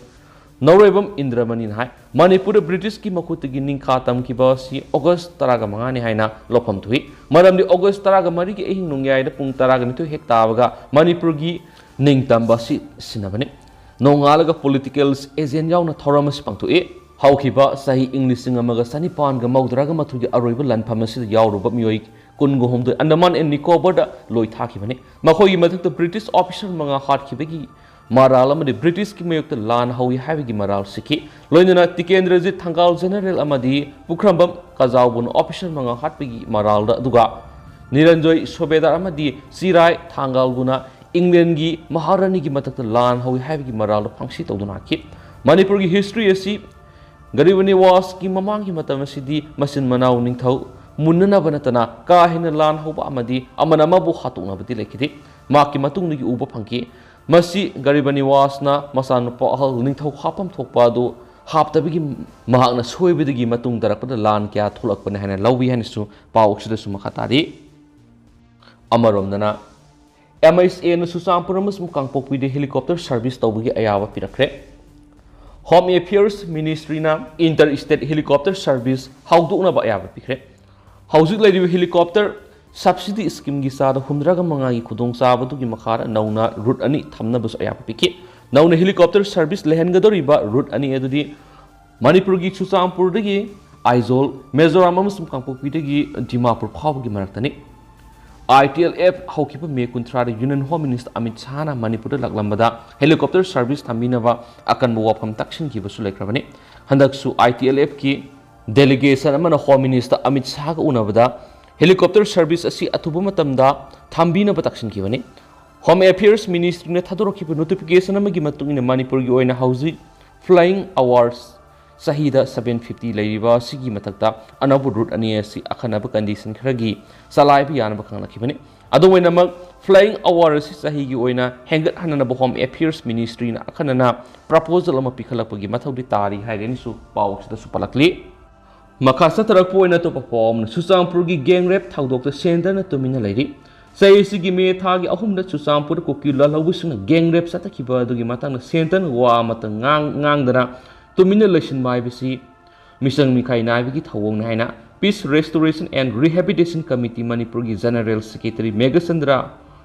ꯅꯧꯔꯣꯏꯕꯝ ꯏꯟꯗ꯭ꯔꯃꯅꯤꯅ ꯍꯥꯏ, ꯃꯅꯤꯄꯨꯔꯗ ꯕ꯭ꯔꯤꯇꯤꯁꯀꯤ ꯃꯈꯨꯠꯇꯒꯤ ꯅꯤꯡꯈꯥ ꯇꯝꯈꯤꯕ ꯑꯁꯤ ꯑꯣꯒꯁ ꯇꯔꯥꯒ ꯃꯉꯥꯅꯤ ꯍꯥꯏꯅ ꯂꯧꯐꯝ ꯊꯣꯛꯏ꯫ ꯃꯔꯝꯗꯤ ꯑꯣꯒꯁ ꯇꯔꯥꯒ ꯃꯔꯤꯒꯤ ꯑꯍꯤꯡ ꯅꯣꯡꯌꯥꯏꯗ ꯄꯨꯡ ꯇꯔꯥꯒ ꯅꯤꯊꯣꯏ ꯍꯦꯛ ꯇꯥꯕꯒ ꯃꯅꯤꯄꯨꯔꯒꯤ ꯅꯤꯡꯇꯝꯕ ꯑꯁꯤ ꯁꯤꯟꯅꯕꯅꯤ꯫ ꯅꯣꯡꯉꯥꯜꯂꯒ ꯄꯣꯂꯤꯇꯤꯀꯦꯜ ꯑꯦꯖꯦꯟ ꯌꯥꯎꯅ ꯊꯧꯔꯝ ꯑꯁꯤ ꯄꯥꯡꯊꯣꯛꯏ꯫ ꯍꯧꯈꯤꯕ ꯆꯍꯤ ꯏꯪ ꯂꯤꯁꯤꯡ ꯑꯃꯒ ꯆꯅꯤꯄꯥꯟꯒ ꯃꯧꯗ꯭ꯔꯥꯒ ꯃꯥꯊꯣꯏꯒꯤ ꯑꯔꯣꯏꯕ ꯂꯥꯟꯐꯝ ꯑꯁꯤꯗ ꯌꯥꯎꯔꯨꯕ ꯃꯤꯑꯣꯏ ꯀꯨꯟꯒ ꯍꯨꯝꯗꯣꯏ Andaman and Nicobarꯗ ꯂꯣꯏ ꯊꯥꯈꯤꯕꯅꯤ꯫ ꯃꯈꯣꯏꯒꯤ ꯃꯊꯛꯇ British officer ꯃꯉꯥ ꯍꯥꯠꯈꯤꯕꯒꯤ ꯃꯔꯥꯜ ꯑꯃꯗꯤ Britishꯀꯤ ꯃꯥꯌꯣꯛꯇ ꯂꯥꯟ ꯍꯧꯏ ꯍꯥꯏꯕꯒꯤ ꯃꯔꯥꯜ ꯁꯤꯈꯤ꯫ ꯂꯣꯏꯅꯅ ꯇꯤꯀꯦꯟꯗ꯭ꯔꯖꯤꯠ ꯊꯪꯒꯥꯜ general ꯑꯃꯗꯤ ꯄꯨꯈ꯭ꯔꯝꯕꯝ ꯀꯖꯥꯎꯕꯨꯅ officer ꯃꯉꯥ ꯍꯥꯠꯄꯒꯤ ꯃꯔꯥꯜꯗ, ꯑꯗꯨꯒ ꯅꯤꯔꯟꯖꯣꯏ ꯁꯨꯕꯦꯗꯥꯔ ꯑꯃꯗꯤ ꯆꯤꯔꯥꯏ ꯊꯥꯡꯒꯥꯜꯕꯨꯅ Englandꯒꯤ ꯃꯍꯥꯔꯥꯅꯤꯒꯤ ꯃꯊꯛꯇ ꯂꯥꯟ ꯍꯧꯏ ꯍꯥꯏꯕꯒꯤ ꯃꯔꯥꯜꯗ ꯐꯥꯡꯁꯤ ꯇꯧꯗꯨꯅ ꯍꯥꯠꯈꯤ꯫ ꯃꯅꯤꯄꯨꯔꯒꯤ history ꯑꯁꯤ ꯒꯔꯤꯕ ꯅꯤꯋꯥꯖꯀꯤ ꯃꯃꯥꯡꯒꯤ ꯃꯇꯝ ꯑꯁꯤꯗꯤ ꯃꯆꯤꯟ ꯃꯅꯥꯎ ꯅꯤꯡꯊꯧ ꯃꯨꯟꯅꯅꯕ ꯅꯠꯇꯅ ꯀꯥ ꯍꯦꯟꯅ ꯂꯥꯟ ꯍꯧꯕ ꯑꯃꯗꯤ ꯑꯃꯅ ꯑꯃꯕꯨ ꯍꯥꯠꯇꯣꯛꯅꯕꯗꯤ ꯂꯩꯈꯤꯗꯦ꯫ ꯃꯍꯥꯛꯀꯤ ꯃꯇꯨꯡꯗꯒꯤ ꯎꯕ ꯐꯪꯈꯤ꯫ ꯃꯁꯤ ꯒꯔꯤꯕ ꯅꯤꯋꯥꯖꯅ ꯃꯆꯥꯅꯨꯄꯥ ꯑꯍꯜ ꯅꯤꯡꯊꯧ ꯍꯥꯞꯐꯝ ꯊꯣꯛꯄ ꯑꯗꯨ ꯍꯥꯞꯇꯕꯒꯤ ꯃꯍꯥꯛꯅ ꯁꯣꯏꯕꯗꯒꯤ ꯃꯇꯨꯡ ꯇꯥꯔꯛꯄꯗ ꯂꯥꯟ ꯀꯌꯥ ꯊꯣꯛꯂꯛꯄꯅꯤ ꯍꯥꯏꯅ ꯂꯧꯏ ꯍꯥꯏꯅꯁꯨ ꯄꯥꯎ ꯑꯁꯤꯗꯁꯨ ꯃꯈꯥ ꯇꯥꯔꯤ꯫ ꯑꯃꯔꯣꯝꯗꯅ, MHAꯅ ꯆꯨꯔꯆꯥꯟꯄꯨꯔ ꯑꯃꯁꯨꯡ ꯀꯥꯡꯄꯣꯛꯄꯤꯗ helicopter service ꯇꯧꯕꯒꯤ ꯑꯌꯥꯕ ꯄꯤꯔꯛꯈ꯭ꯔꯦ꯫ Home Affairs Ministryꯅ inter state helicopter service ꯍꯧꯗꯣꯛꯅꯕ ꯑꯌꯥꯕ ꯄꯤꯈ꯭ꯔꯦ꯫ ꯍꯧꯖꯤꯛ ꯂꯩꯔꯤꯕ helicopter subsidy schemeꯒꯤ ꯆꯥꯗ ꯍꯨꯝꯗ꯭ꯔꯥꯒ ꯃꯉꯥꯒꯤ ꯈꯨꯗꯣꯡꯆꯥꯕꯗꯨꯒꯤ ꯃꯈꯥꯗ ꯅꯧꯅ route ꯑꯅꯤ ꯊꯝꯅꯕꯁꯨ ꯑꯌꯥꯕ ꯄꯤꯈꯤ꯫ ꯅꯧꯅ helicopter service ꯂꯩꯍꯟꯒꯗꯧꯔꯤꯕ route ꯑꯅꯤ ꯑꯗꯨꯗꯤ ꯃꯅꯤꯄꯨꯔꯒꯤ ꯆꯨꯔꯆꯥꯟꯄꯨꯔꯗꯒꯤ ꯑꯥꯏꯖꯣꯜ, ꯃꯤꯖꯣꯔꯥꯝ ꯑꯃꯁꯨꯡ ꯀꯥꯡꯄꯣꯛꯄꯤꯗꯒꯤ ꯗꯤꯃꯥꯄꯨꯔ ꯐꯥꯎꯕꯒꯤ ꯃꯔꯛꯇꯅꯤ꯫ ITLF ꯍꯧꯈꯤꯕ ꯃꯦ ꯀꯨꯟꯊ꯭ꯔꯥꯗ Union Home Minister ꯑꯃꯤꯠ ꯁꯥꯍꯅ ꯃꯅꯤꯄꯨꯔꯗ ꯂꯥꯛꯂꯝꯕꯗ helicopter service ꯊꯝꯕꯤꯅꯕ ꯑꯀꯟꯕ ꯋꯥꯐꯝ ꯇꯥꯛꯁꯤꯟꯈꯤꯕꯁꯨ ꯂꯩꯈ꯭ꯔꯕꯅꯤ꯫ ꯍꯟꯗꯛꯁꯨ ITLFꯀꯤ delegation ꯑꯃꯅ Home Minister Amit ꯁꯥꯍꯒ ꯎꯅꯕꯗ helicopter service ꯑꯁꯤ ꯑꯊꯨꯕ ꯃꯇꯝꯗ ꯊꯝꯕꯤꯅꯕ ꯇꯥꯛꯁꯤꯟꯈꯤꯕꯅꯤ꯫ Home Affairs Ministryꯅ ꯊꯥꯗꯣꯔꯛꯈꯤꯕ notification ꯑꯃꯒꯤ ꯃꯇꯨꯡ ꯏꯟꯅ ꯃꯅꯤꯄꯨꯔꯒꯤ ꯑꯣꯏꯅ ꯍꯧꯖꯤꯛ flying hours ꯆꯍꯤꯗ seven fifty ꯂꯩꯔꯤꯕ ꯑꯁꯤꯒꯤ ꯃꯊꯛꯇ ꯑꯅꯧꯕ route ꯑꯅꯤ ꯑꯁꯤ ꯑꯈꯟꯅꯕ condition ꯈꯔꯒꯤ ꯆꯂꯥꯏꯕ ꯌꯥꯅꯕ ꯈꯪꯂꯛꯈꯤꯕꯅꯤ꯫ ꯑꯗꯨꯝ ꯑꯣꯏꯅꯃꯛ, flying hour ꯑꯁꯤ ꯆꯍꯤꯒꯤ ꯑꯣꯏꯅ ꯍꯦꯟꯒꯠꯍꯟꯅꯅꯕ Home Affairs Ministryꯅ ꯑꯈꯟꯅꯅ proposal ꯑꯃ ꯄꯤꯈꯠꯂꯛꯄꯒꯤ ꯃꯊꯧꯗꯤ ꯇꯥꯔꯤ ꯍꯥꯏꯔꯦꯅꯁꯨ ꯄꯥꯎ ꯑꯁꯤꯗꯁꯨ ꯄꯜꯂꯛꯂꯤ꯫ ꯃꯈꯥ ꯆꯠꯊꯔꯛꯄ ꯑꯣꯏꯅ ꯑꯇꯣꯞꯄ ꯄꯥꯎ ꯑꯃꯅ, ꯆꯨꯔꯆꯥꯟꯄꯨꯔꯒꯤ gang rape ꯊꯧꯗꯣꯛꯇ centreꯅ ꯇꯨꯃꯤꯟꯅ ꯂꯩꯔꯤ꯫ ꯆꯍꯤ ꯑꯁꯤꯒꯤ ꯃꯦ ꯊꯥꯒꯤ ꯑꯍꯨꯝꯗ ꯆꯨꯔꯆꯥꯟꯄꯨꯔꯗ ꯀꯨꯀꯤ ꯂꯥꯜꯍꯧꯕꯁꯤꯡꯅ gang rape ꯆꯠꯊꯈꯤꯕ ꯑꯗꯨꯒꯤ ꯃꯇꯥꯡꯗ centreꯅ ꯋꯥ ꯑꯃꯠꯇ ꯉꯥꯡ-, ꯉꯥꯡꯗꯅ ꯇꯨꯃꯤꯟꯅ ꯂꯩꯁꯤꯟꯕ ꯍꯥꯏꯕꯁꯤ ꯃꯤꯆꯪ ꯃꯤꯈꯥꯏ ꯅꯥꯏꯕꯒꯤ ꯊꯧꯑꯣꯡꯅꯤ ꯍꯥꯏꯅ Peace Restoration and Rehabilitation Committee ꯃꯅꯤꯄꯨꯔꯒꯤ General Secretary ꯃꯦꯘꯆꯟꯗ꯭ꯔ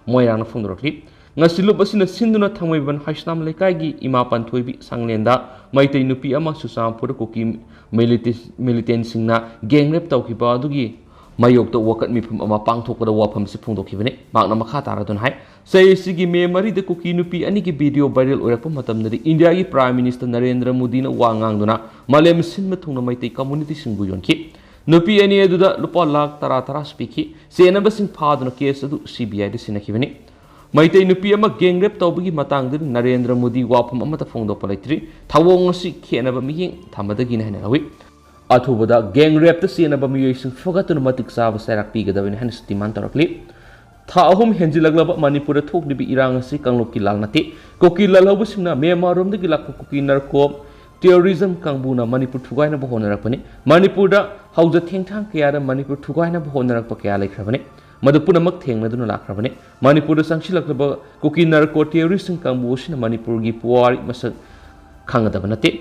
ꯃꯣꯏꯔꯥꯡꯅ ꯐꯣꯡꯗꯣꯔꯛꯂꯤ꯫ ꯉꯁꯤ ꯂꯨꯞ ꯑꯁꯤꯅ ꯁꯤꯟꯗꯨꯅ ꯊꯥꯡꯃꯩꯕꯟ ꯍꯩꯁꯅꯥꯝ ꯂꯩꯀꯥꯏꯒꯤ ꯏꯃꯥ ꯄꯥꯟꯊꯣꯏꯕꯤ ꯁꯪꯂꯦꯟꯗ ꯃꯩꯇꯩ ꯅꯨꯄꯤ ꯑꯃ ꯆꯨꯔꯆꯥꯟꯄꯨꯔꯗ ꯀꯨꯀꯤ milita-, militantꯁꯤꯡꯅ gang rape ꯇꯧꯈꯤꯕ ꯑꯗꯨꯒꯤ ꯃꯥꯌꯣꯛꯇ ꯋꯥꯀꯠ ꯃꯤꯐꯝ ꯑꯃ ꯄꯥꯡꯊꯣꯛꯄꯗ ꯋꯥꯐꯝꯁꯤ ꯐꯣꯡꯗꯣꯛꯈꯤꯕꯅꯤ꯫ ꯃꯍꯥꯛꯅ ꯃꯈꯥ ꯇꯥꯔꯗꯨꯅ ꯍꯥꯏ, ꯆꯍꯤ ꯑꯁꯤꯒꯤ ꯃꯦ ꯃꯔꯤꯗ ꯀꯨꯀꯤ ꯅꯨꯄꯤ ꯑꯅꯤꯒꯤ ꯚꯤꯗꯤꯑꯣ ꯚꯥꯏꯔꯦꯜ ꯑꯣꯏꯔꯛꯄ ꯃꯇꯝꯗꯗꯤ ꯏꯟꯗꯤꯌꯥꯒꯤ ꯄ꯭ꯔꯥꯏꯝ ꯃꯤꯅꯤꯁꯇꯔ ꯅꯔꯦꯟꯗ꯭ꯔ ꯃꯣꯗꯤꯅ ꯋꯥ ꯉꯥꯡꯗꯨꯅ ꯃꯥꯂꯦꯝ ꯁꯤꯟꯕ ꯊꯨꯡꯅ ꯃꯩꯇꯩ ꯀꯝꯃꯨꯅꯤꯇꯤꯁꯤꯡꯕꯨ ꯌꯣꯟꯈꯤ꯫ ꯅꯨꯄꯤ ꯑꯅꯤ ꯑꯗꯨꯗ ꯂꯨꯄꯥ ꯂꯥꯈ ꯇꯔꯥ ꯇꯔꯥꯁꯨ ꯄꯤꯈꯤ꯫ ꯆꯦꯟꯅꯕꯁꯤꯡ ꯐꯥꯗꯨꯅ ꯀꯦꯁ ꯑꯗꯨ ꯁꯤ ꯕꯤ ꯑꯥꯏꯗ ꯁꯤꯟꯅꯈꯤꯕꯅꯤ꯫ ꯃꯩꯇꯩ ꯅꯨꯄꯤ ꯑꯃ ꯒꯦꯡ ꯔꯦꯞ ꯇꯧꯕꯒꯤ ꯃꯇꯥꯡꯗꯗꯤ ꯅꯔꯦꯟꯗ꯭ꯔ ꯃꯣꯗꯤ ꯋꯥꯐꯝ ꯑꯃꯠꯇ ꯐꯣꯡꯗꯣꯛꯄ ꯂꯩꯇ꯭ꯔꯤ꯫ ꯊꯧꯑꯣꯡ ꯑꯁꯤ ꯈꯦꯠꯅꯕ ꯃꯤꯠꯌꯦꯡ ꯊꯝꯕꯗꯒꯤꯅꯤ ꯍꯥꯏꯅ ꯂꯧꯏ꯫ ꯑꯊꯨꯕꯗ ꯒꯦꯡ ꯔꯦꯞꯇ ꯆꯦꯟꯅꯕ ꯃꯤꯑꯣꯏꯁꯤꯡ ꯐꯒꯠꯇꯨꯅ ꯃꯇꯤꯛ ꯆꯥꯕ ꯆꯩꯔꯥꯛ ꯄꯤꯒꯗꯕꯅꯤ ꯍꯥꯏꯅꯁꯨ ꯗꯤꯃꯥꯟ ꯇꯧꯔꯛꯂꯤ꯫ ꯊꯥ ꯑꯍꯨꯝ ꯍꯦꯟꯖꯤꯜꯂꯛꯂꯕ ꯃꯅꯤꯄꯨꯔꯗ ꯊꯣꯛꯂꯤꯕ ꯏꯔꯥꯡ ꯑꯁꯤ ꯀꯥꯡꯂꯨꯞꯀꯤ ꯂꯥꯜ ꯅꯠꯇꯦ꯫ ꯀꯨꯀꯤ ꯂꯥꯜꯍꯧꯕꯁꯤꯡꯅ ꯃ꯭ꯌꯥꯟꯃꯥꯔꯔꯣꯝꯗꯒꯤ ꯂꯥꯛꯄ ꯀꯨꯀꯤ ꯅꯥꯔꯀꯣ ꯇꯦꯔꯣꯔꯤꯖꯝ ꯀꯥꯡꯕꯨꯅ ꯃꯅꯤꯄꯨꯔ ꯊꯨꯒꯥꯏꯅꯕ ꯍꯣꯠꯅꯔꯛꯄꯅꯤ꯫ ꯃꯅꯤꯄꯨꯔꯗ ꯍꯧꯖ ꯊꯦꯡꯊꯥꯡ ꯀꯌꯥꯗ ꯃꯅꯤꯄꯨꯔ ꯊꯨꯒꯥꯏꯅꯕ ꯍꯣꯠꯅꯔꯛꯄ ꯀꯌꯥ ꯂꯩꯈ꯭ꯔꯕꯅꯤ꯫ ꯃꯗꯨ ꯄꯨꯝꯅꯃꯛ ꯊꯦꯡꯅꯗꯨꯅ ꯂꯥꯛꯈ꯭ꯔꯕꯅꯤ꯫ ꯃꯅꯤꯄꯨꯔꯗ ꯆꯪꯁꯤꯜꯂꯛꯂꯕ ꯀꯨꯀꯤ ꯅꯥꯔꯀꯣ ꯇꯦꯔꯣꯔꯤꯁꯁꯤꯡ ꯀꯥꯡꯕꯨ ꯑꯁꯤꯅ ꯃꯅꯤꯄꯨꯔꯒꯤ ꯄꯨꯋꯥꯔꯤ ꯃꯁꯛ ꯈꯪꯒꯗꯕ ꯅꯠꯇꯦ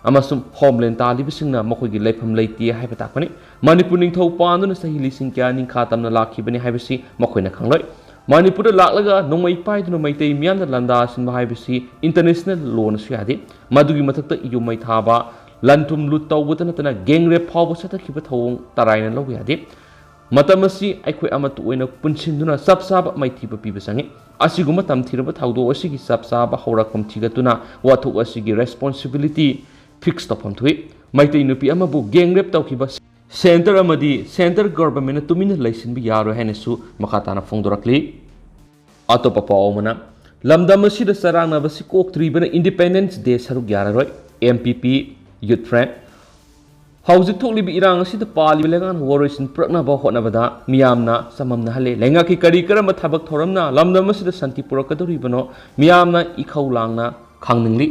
ꯑꯃꯁꯨꯡ ꯍꯣꯝꯂꯦꯟ ꯇꯥꯜꯂꯤꯕꯁꯤꯡꯅ ꯃꯈꯣꯏꯒꯤ ꯂꯩꯐꯝ ꯂꯩꯇꯦ ꯍꯥꯏꯕ ꯇꯥꯛꯄꯅꯤ꯫ ꯃꯅꯤꯄꯨꯔ ꯅꯤꯡꯊꯧ ꯄꯥꯟꯗꯨꯅ ꯆꯍꯤ ꯂꯤꯁꯤꯡ ꯀꯌꯥ ꯅꯤꯡꯈꯥ ꯇꯝꯅ ꯂꯥꯛꯈꯤꯕꯅꯤ ꯍꯥꯏꯕꯁꯤ ꯃꯈꯣꯏꯅ ꯈꯪꯂꯣꯏ꯫ ꯃꯅꯤꯄꯨꯔꯗ ꯂꯥꯛꯂꯒ ꯅꯣꯡꯃꯩ ꯄꯥꯏꯗꯨꯅ ꯃꯩꯇꯩ ꯃꯤꯌꯥꯝꯗ ꯂꯥꯟꯗꯥꯁꯤꯟꯕ ꯍꯥꯏꯕꯁꯤ ꯏꯟꯇꯔꯅꯦꯁꯅꯦꯜ ꯂꯣꯅꯁꯨ ꯌꯥꯗꯦ꯫ ꯃꯗꯨꯒꯤ ꯃꯊꯛꯇ ꯌꯨꯝ ꯃꯩ ꯊꯥꯕ, ꯂꯟ ꯊꯨꯝ ꯂꯨꯠ ꯇꯧꯕꯇ ꯅꯠꯇꯅ ꯒꯦꯡ ꯔꯦꯞ ꯐꯥꯎꯕ ꯆꯠꯊꯈꯤꯕ ꯊꯧꯑꯣꯡ ꯇꯔꯥꯏꯅ ꯂꯧꯕ ꯌꯥꯗꯦ꯫ ꯃꯇꯝ ꯑꯁꯤ ꯑꯩꯈꯣꯏ ꯑꯃꯠꯇ ꯑꯣꯏꯅ ꯄꯨꯟꯁꯤꯟꯗꯨꯅ ꯆꯞ ꯆꯥꯕ ꯃꯥꯏꯊꯤꯕ ꯄꯤꯕ ꯆꯪꯏ꯫ ꯑꯁꯤꯒꯨꯝꯕ ꯇꯝꯊꯤꯔꯕ ꯊꯧꯗꯣꯛ ꯑꯁꯤꯒꯤ ꯆꯞ ꯆꯥꯕ ꯍꯧꯔꯛꯐꯝ ꯊꯤꯒꯠꯇꯨꯅ ꯋꯥꯊꯣꯛ ꯑꯁꯤꯒꯤ ꯔꯦꯁꯄꯣꯟꯁꯤꯕꯤꯂꯤꯇꯤ ꯐꯤꯛꯁ ꯇꯧꯐꯝ ꯊꯣꯛꯏ꯫ ꯃꯩꯇꯩ ꯅꯨꯄꯤ ꯑꯃꯕꯨ ꯒꯦꯡ ꯔꯦꯞ ꯇꯧꯈꯤꯕ ꯁꯦꯟꯇꯔ ꯑꯃꯗꯤ ꯁꯦꯟꯇꯔ ꯒꯚꯔꯟꯃꯦꯟꯠꯅ ꯇꯨꯃꯤꯟꯅ ꯂꯩꯁꯤꯟꯕ ꯌꯥꯔꯣꯏ ꯍꯥꯏꯅꯁꯨ ꯃꯈꯥ ꯇꯥꯅ ꯐꯣꯡꯗꯣꯔꯛꯂꯤ꯫ ꯑꯇꯣꯞꯄ ꯄꯥꯎ ꯑꯃꯅ, ꯂꯝꯗꯝ ꯑꯁꯤꯗ ꯆꯔꯥꯡꯅꯕꯁꯤ ꯀꯣꯛꯇ꯭ꯔꯤꯕꯅ ꯏꯟꯗꯤꯄꯦꯟꯗꯦꯟꯁ ꯗꯦ ꯁꯔꯨꯛ ꯌꯥꯔꯔꯣꯏ, ꯑꯦꯝ ꯄꯤ ꯄꯤ ꯌꯨꯠ ꯐ꯭ꯔꯟꯠ꯫ ꯍꯧꯖꯤꯛ ꯊꯣꯛꯂꯤꯕ ꯏꯔꯥꯡ ꯑꯁꯤꯗ ꯄꯥꯜꯂꯤꯕ ꯂꯩꯉꯥꯛꯅ ꯋꯥꯔꯣꯏꯁꯤꯟ ꯄꯨꯔꯛꯅꯕ ꯍꯣꯠꯅꯕꯗ ꯃꯤꯌꯥꯝꯅ ꯆꯃꯝꯅꯍꯜꯂꯦ꯫ ꯂꯩꯉꯥꯛꯀꯤ ꯀꯔꯤ ꯀꯔꯝꯕ ꯊꯕꯛ ꯊꯧꯔꯝꯅ ꯂꯝꯗꯝ ꯑꯁꯤꯗ ꯁꯥꯟꯇꯤ ꯄꯨꯔꯛꯀꯗꯧꯔꯤꯕꯅꯣ ꯃꯤꯌꯥꯝꯅ ꯏꯈꯧ ꯂꯥꯡꯅ ꯈꯪꯅꯤꯡꯂꯤ꯫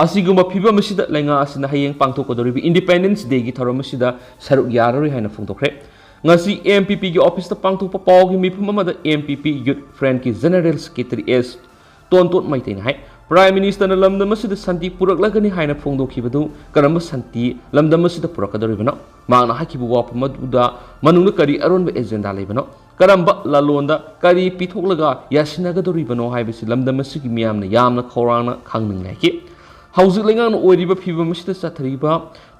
ꯑꯁꯤꯒꯨꯝꯕ ꯐꯤꯕꯝ ꯑꯁꯤꯗ ꯂꯩꯉꯥꯛ ꯑꯁꯤꯅ ꯍꯌꯦꯡ ꯄꯥꯡꯊꯣꯛꯀꯗꯧꯔꯤꯕ ꯏꯟꯗꯤꯄꯦꯟꯗꯦꯟꯁ ꯗꯦꯒꯤ ꯊꯧꯔꯝ ꯑꯁꯤꯗ ꯁꯔꯨꯛ ꯌꯥꯔꯔꯣꯏ ꯍꯥꯏꯅ ꯐꯣꯡꯗꯣꯛꯈ꯭ꯔꯦ꯫ ꯉꯁꯤ ꯑꯦꯝ ꯄꯤ ꯄꯤꯒꯤ ꯑꯣꯐꯤꯁꯇ ꯄꯥꯡꯊꯣꯛꯄ ꯄꯥꯎꯒꯤ ꯃꯤꯐꯝ ꯑꯃꯗ ꯑꯦꯝ ꯄꯤ ꯄꯤ ꯌꯨꯠ ꯐ꯭ꯔꯟꯠꯀꯤ ꯖꯦꯅꯔꯦꯜ ꯁꯦꯀ꯭ꯔꯦꯇꯔꯤ ꯑꯦꯁ ꯇꯣꯟꯇꯣꯟ ꯃꯩꯇꯩꯅ ꯍꯥꯏ, ꯄ꯭ꯔꯥꯏꯝ ꯃꯤꯅꯤꯁꯇꯔꯅ ꯂꯝꯗꯝ ꯑꯁꯤꯗ ꯁꯥꯟꯇꯤ ꯄꯨꯔꯛꯂꯒꯅꯤ ꯍꯥꯏꯅ ꯐꯣꯡꯗꯣꯛꯈꯤꯕꯗꯨ ꯀꯔꯝꯕ ꯁꯥꯟꯇꯤ ꯂꯝꯗꯝ ꯑꯁꯤꯗ ꯄꯨꯔꯛꯀꯗꯧꯔꯤꯕꯅꯣ? ꯃꯍꯥꯛꯅ ꯍꯥꯏꯈꯤꯕ ꯋꯥꯐꯝ ꯑꯗꯨꯗ ꯃꯅꯨꯡꯗ ꯀꯔꯤ ꯑꯔꯣꯟꯕ ꯑꯦꯖꯦꯟꯗꯥ ꯂꯩꯕꯅꯣ? ꯀꯔꯝꯕ ꯂꯥꯂꯣꯟꯗ ꯀꯔꯤ ꯄꯤꯊꯣꯛꯂꯒ ꯌꯥꯁꯤꯟꯅꯒꯗꯧꯔꯤꯕꯅꯣ ꯍꯥꯏꯕꯁꯤ ꯂꯝꯗꯝ ꯑꯁꯤꯒꯤ ꯃꯤꯌꯥꯝꯅ ꯌꯥꯝꯅ ꯈꯧꯔꯥꯡꯅ ꯈꯪꯅꯤꯡꯂꯦ ꯍꯥꯏꯈꯤ꯫ ꯍꯧꯖꯤꯛ ꯂꯩꯉꯥꯛꯅ ꯑꯣꯏꯔꯤꯕ ꯐꯤꯕꯝ ꯑꯁꯤꯗ ꯆꯠꯊꯔꯤꯕ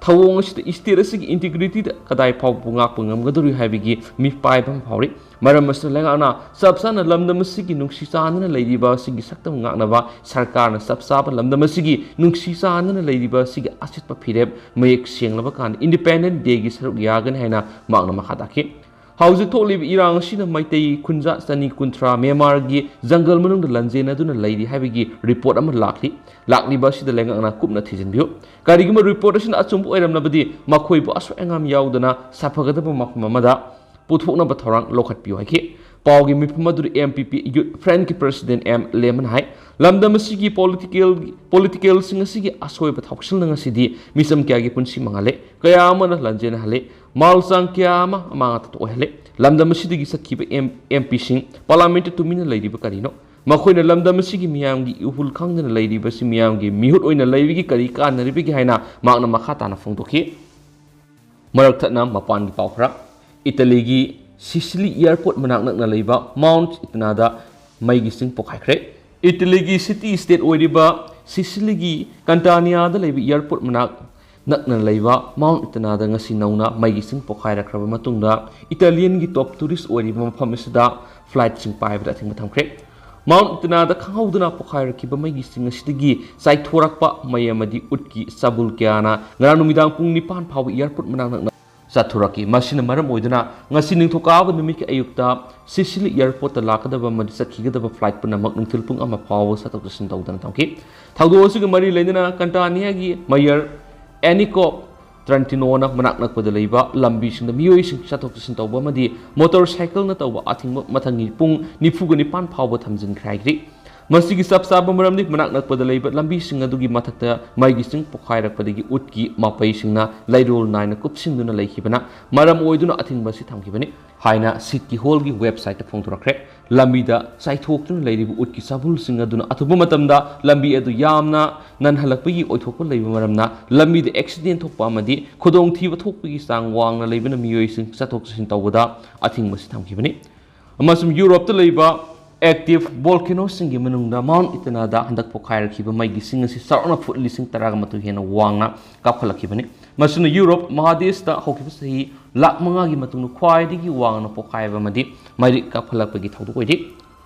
ꯊꯧꯑꯣꯡ ꯑꯁꯤꯗ state ꯑꯁꯤꯒꯤ integrityꯗ ꯀꯗꯥꯏ ꯐꯥꯎꯕ ꯉꯥꯛꯄ ꯉꯝꯒꯗꯧꯔꯤ ꯍꯥꯏꯕꯒꯤ ꯃꯤꯄꯥꯏꯕ ꯑꯃ ꯐꯥꯎꯔꯤ꯫ ꯃꯔꯝ ꯑꯁꯤꯅ ꯂꯩꯉꯥꯛꯅ ꯆꯞ ꯆꯥꯅ ꯂꯝꯗꯝ ꯑꯁꯤꯒꯤ ꯅꯨꯡꯁꯤ ꯆꯥꯟꯅꯅ ꯂꯩꯔꯤꯕ ꯑꯁꯤꯒꯤ ꯁꯛꯇꯝ ꯉꯥꯛꯅꯕ ꯁꯔꯀꯥꯔꯅ ꯆꯞ ꯆꯥꯕ ꯂꯝꯗꯝ ꯑꯁꯤꯒꯤ ꯅꯨꯡꯁꯤ ꯆꯥꯟꯅꯅ ꯂꯩꯔꯤꯕ ꯑꯁꯤꯒꯤ ꯑꯆꯦꯠꯄ ꯐꯤꯔꯦꯞ ꯃꯌꯦꯛ ꯁꯦꯡꯂꯕ ꯀꯥꯟꯗ Independence Dayꯒꯤ ꯁꯔꯨꯛ ꯌꯥꯒꯅꯤ ꯍꯥꯏꯅ ꯃꯍꯥꯛꯅ ꯃꯈꯥ ꯇꯥꯈꯤ꯫ ꯍꯧꯖꯤꯛ ꯊꯣꯛꯂꯤꯕ ꯏꯔꯥꯡ ꯑꯁꯤꯅ ꯃꯩꯇꯩ ꯈꯨꯟꯖꯥ ꯆꯅꯤ ꯀꯨꯟꯊ꯭ꯔꯥ ꯃ꯭ꯌꯥꯟꯃꯥꯔꯒꯤ ꯖꯪꯒꯜ ꯃꯅꯨꯡꯗ ꯂꯟꯖꯦꯟꯅꯗꯨꯅ ꯂꯩꯔꯤ ꯍꯥꯏꯕꯒꯤ report ꯑꯃ ꯂꯥꯛꯂꯤ꯫ ꯂꯥꯛꯂꯤꯕ ꯑꯁꯤꯗ ꯂꯩꯉꯥꯛꯅ ꯀꯨꯞꯅ ꯊꯤꯖꯤꯟꯕꯤꯌꯨ꯫ ꯀꯔꯤꯒꯨꯝꯕ report ꯑꯁꯤꯅ ꯑꯆꯨꯝꯕ ꯑꯣꯏꯔꯝꯂꯕꯗꯤ ꯃꯈꯣꯏꯕꯨ ꯑꯁꯣꯏ ꯑꯉꯥꯝ ꯌꯥꯎꯗꯅ ꯁꯥꯐꯒꯗꯕ ꯃꯐꯝ ꯑꯃꯗ ꯄꯨꯊꯣꯛꯅꯕ ꯊꯧꯔꯥꯡ ꯂꯧꯈꯠꯄꯤꯌꯨ ꯍꯥꯏꯈꯤ꯫ ꯄꯥꯎꯒꯤ ꯃꯤꯐꯝ ꯑꯗꯨꯗ M P P Youth Frontꯀꯤ President M Lemon ꯍꯥꯏ, ꯂꯝꯗꯝ ꯑꯁꯤꯒꯤ political, politicalꯁꯤꯡ ꯑꯁꯤꯒꯤ ꯑꯁꯣꯏꯕ ꯊꯧꯁꯤꯜꯅ ꯉꯁꯤꯗꯤ ꯃꯤꯆꯝ ꯀꯌꯥꯒꯤ ꯄꯨꯟꯁꯤ ꯃꯥꯡꯍꯜꯂꯦ, ꯀꯌꯥ ꯑꯃꯅ ꯂꯟꯖꯦꯟꯅꯍꯜꯂꯦ, ꯃꯥꯜ ꯆꯥꯡ ꯀꯌꯥ ꯑꯃ ꯑꯃꯥꯡ ꯑꯇꯥ ꯑꯣꯏꯍꯜꯂꯦ꯫ ꯂꯝꯗꯝ ꯑꯁꯤꯗꯒꯤ ꯆꯠꯈꯤꯕ M, MPꯁꯤꯡ Parliamentꯇ ꯇꯨꯃꯤꯟꯅ ꯂꯩꯔꯤꯕ ꯀꯔꯤꯅꯣ? ꯃꯈꯣꯏꯅ ꯂꯝꯗꯝ ꯑꯁꯤꯒꯤ ꯃꯤꯌꯥꯝꯒꯤ ꯏꯍꯨꯜ ꯈꯪꯗꯅ ꯂꯩꯔꯤꯕꯁꯤ ꯃꯤꯌꯥꯝꯒꯤ ꯃꯤꯍꯨꯠ ꯑꯣꯏꯅ ꯂꯩꯕꯒꯤ ꯀꯔꯤ ꯀꯥꯟꯅꯔꯤꯕꯒꯦ ꯍꯥꯏꯅ ꯃꯍꯥꯛꯅ ꯃꯈꯥ ꯇꯥꯅ ꯐꯣꯡꯗꯣꯛꯈꯤ꯫ ꯃꯔꯛ ꯊꯠꯅ ꯃꯄꯥꯟꯒꯤ ꯄꯥꯎ ꯈꯔ꯫ Italyꯒꯤ Sicily airport ꯃꯅꯥꯛ ꯅꯛꯅ ꯂꯩꯕ Mount Etnaꯗ ꯃꯩꯒꯤ ꯆꯤꯡ ꯄꯣꯈꯥꯏꯈ꯭ꯔꯦ꯫ Italyꯒꯤ city state ꯑꯣꯏꯔꯤꯕ Sicilyꯒꯤ Cataniaꯗ ꯂꯩꯕ airport ꯃꯅꯥꯛ ꯅꯛꯅ ꯂꯩꯕ Mount Etnaꯗ ꯉꯁꯤ ꯅꯧꯅ ꯃꯩꯒꯤ ꯆꯤꯡ ꯄꯣꯈꯥꯏꯔꯛꯈ꯭ꯔꯕ ꯃꯇꯨꯡꯗ Italianꯒꯤ top tourist ꯑꯣꯏꯔꯤꯕ ꯃꯐꯝ ꯑꯁꯤꯗ flightꯁꯤꯡ ꯄꯥꯏꯕꯗ ꯑꯊꯤꯡꯕ ꯊꯝꯈ꯭ꯔꯦ꯫ Mount Etnaꯗ ꯈꯪꯍꯧꯗꯅ ꯄꯣꯈꯥꯏꯔꯛꯈꯤꯕ ꯃꯩꯒꯤ ꯆꯤꯡ ꯑꯁꯤꯗꯒꯤ ꯆꯥꯏꯊꯣꯔꯛꯄ ꯃꯩ ꯑꯃꯗꯤ ꯎꯠꯀꯤ ꯆꯥꯕꯨꯜ ꯀꯌꯥꯅ ꯉꯔꯥꯡ ꯅꯨꯃꯤꯗꯥꯡ ꯄꯨꯡ ꯅꯤꯄꯥꯟ ꯐꯥꯎꯕ airport ꯃꯅꯥꯛ ꯅꯛꯅ ꯆꯠꯊꯣꯔꯛꯈꯤ꯫ ꯃꯁꯤꯅ ꯃꯔꯝ ꯑꯣꯏꯗꯨꯅ ꯉꯁꯤ ꯅꯤꯡꯊꯧꯀꯥꯕ ꯅꯨꯃꯤꯠꯀꯤ ꯑꯌꯨꯛꯇ Sicily airportꯇ ꯂꯥꯛꯀꯗꯕ ꯑꯃꯗꯤ ꯆꯠꯈꯤꯒꯗꯕ flight ꯄꯨꯝꯅꯃꯛ ꯅꯨꯡꯊꯤꯜ ꯄꯨꯡ ꯑꯃ ꯐꯥꯎꯕ ꯆꯠꯊꯣꯛ ꯆꯠꯁꯤꯟ ꯇꯧꯗꯅ ꯊꯝꯈꯤ꯫ ꯊꯧꯗꯣꯛ ꯑꯁꯤꯒ ꯃꯔꯤ ꯂꯩꯅꯅ Cataniaꯒꯤ mayor Enrico Trentinoꯅ ꯃꯅꯥꯛ ꯅꯛꯄꯗ ꯂꯩꯕ ꯂꯝꯕꯤꯁꯤꯡꯗ ꯃꯤꯑꯣꯏꯁꯤꯡ ꯆꯠꯊꯣꯛ ꯆꯠꯁꯤꯟ ꯇꯧꯕ ꯑꯃꯗꯤ motorcycleꯅ ꯇꯧꯕ ꯑꯊꯤꯡꯕ ꯃꯊꯪꯒꯤ ꯄꯨꯡ ꯅꯤꯐꯨꯒ ꯅꯤꯄꯥꯟ ꯐꯥꯎꯕ ꯊꯝꯖꯤꯟꯈ꯭ꯔꯦ ꯍꯥꯏꯈꯤ꯫ ꯃꯁꯤꯒꯤ ꯆꯞ ꯆꯥꯕ ꯃꯔꯝꯗꯤ ꯃꯅꯥꯛ ꯅꯛꯄꯗ ꯂꯩꯕ ꯂꯝꯕꯤꯁꯤꯡ ꯑꯗꯨꯒꯤ ꯃꯊꯛꯇ ꯃꯩꯒꯤ ꯆꯤꯡ ꯄꯣꯈꯥꯏꯔꯛꯄꯗꯒꯤ ꯎꯠꯀꯤ ꯃꯄꯩꯁꯤꯡꯅ ꯂꯩꯔꯣꯜ ꯅꯥꯏꯅ ꯀꯨꯞꯁꯤꯟꯗꯨꯅ ꯂꯩꯈꯤꯕꯅ ꯃꯔꯝ ꯑꯣꯏꯗꯨꯅ ꯑꯊꯤꯡꯕ ꯑꯁꯤ ꯊꯝꯈꯤꯕꯅꯤ ꯍꯥꯏꯅ City Hallꯒꯤ websiteꯇ ꯐꯣꯡꯗꯣꯔꯛꯈ꯭ꯔꯦ꯫ ꯂꯝꯕꯤꯗ ꯆꯥꯏꯊꯣꯛꯇꯨꯅ ꯂꯩꯔꯤꯕ ꯎꯠꯀꯤ ꯆꯥꯕꯨꯜꯁꯤꯡ ꯑꯗꯨꯅ ꯑꯊꯨꯕ ꯃꯇꯝꯗ ꯂꯝꯕꯤ ꯑꯗꯨ ꯌꯥꯝꯅ ꯅꯟꯍꯜꯂꯛꯄꯒꯤ ꯑꯣꯏꯊꯣꯛꯄ ꯂꯩꯕ ꯃꯔꯝꯅ ꯂꯝꯕꯤꯗ accident ꯊꯣꯛꯄ ꯑꯃꯗꯤ ꯈꯨꯗꯣꯡꯊꯤꯕ ꯊꯣꯛꯄꯒꯤ ꯆꯥꯡ ꯋꯥꯡꯅ ꯂꯩꯕꯅ ꯃꯤꯑꯣꯏꯁꯤꯡ ꯆꯠꯊꯣꯛ ꯆꯠꯁꯤꯟ ꯇꯧꯕꯗ ꯑꯊꯤꯡꯕ ꯑꯁꯤ ꯊꯝꯈꯤꯕꯅꯤ꯫ ꯑꯃꯁꯨꯡ Europeꯇ ꯂꯩꯕ ꯑꯦꯛꯇꯤꯚ ꯚꯣꯜꯀꯦꯅꯣꯁꯤꯡꯒꯤ ꯃꯅꯨꯡꯗ ꯃꯥꯎꯟꯠ ꯏꯇꯅꯥꯗ ꯍꯟꯗꯛ ꯄꯣꯈꯥꯏꯔꯛꯈꯤꯕ ꯃꯩꯒꯤ ꯁꯤꯡ ꯑꯁꯤ ꯆꯥꯎꯔꯥꯛꯅ ꯐꯨꯠ ꯂꯤꯁꯤꯡ ꯇꯔꯥꯒ ꯃꯥꯊꯣꯏ ꯍꯦꯟꯅ ꯋꯥꯡꯅ ꯀꯥꯞꯈꯠꯂꯛꯈꯤꯕꯅꯤ꯫ ꯃꯁꯤꯅ ꯌꯨꯔꯣꯞ ꯃꯍꯥꯗꯦꯁꯇ ꯍꯧꯈꯤꯕ ꯆꯍꯤ ꯂꯥꯈ ꯃꯉꯥꯒꯤ ꯃꯇꯨꯡꯗ ꯈ꯭ꯋꯥꯏꯗꯒꯤ ꯋꯥꯡꯅ ꯄꯣꯈꯥꯏꯕ ꯑꯃꯗꯤ ꯃꯩꯔꯤ ꯀꯥꯞꯈꯠꯂꯛꯄꯒꯤ ꯊꯧꯗꯣꯛ ꯑꯣꯏꯔꯤ꯫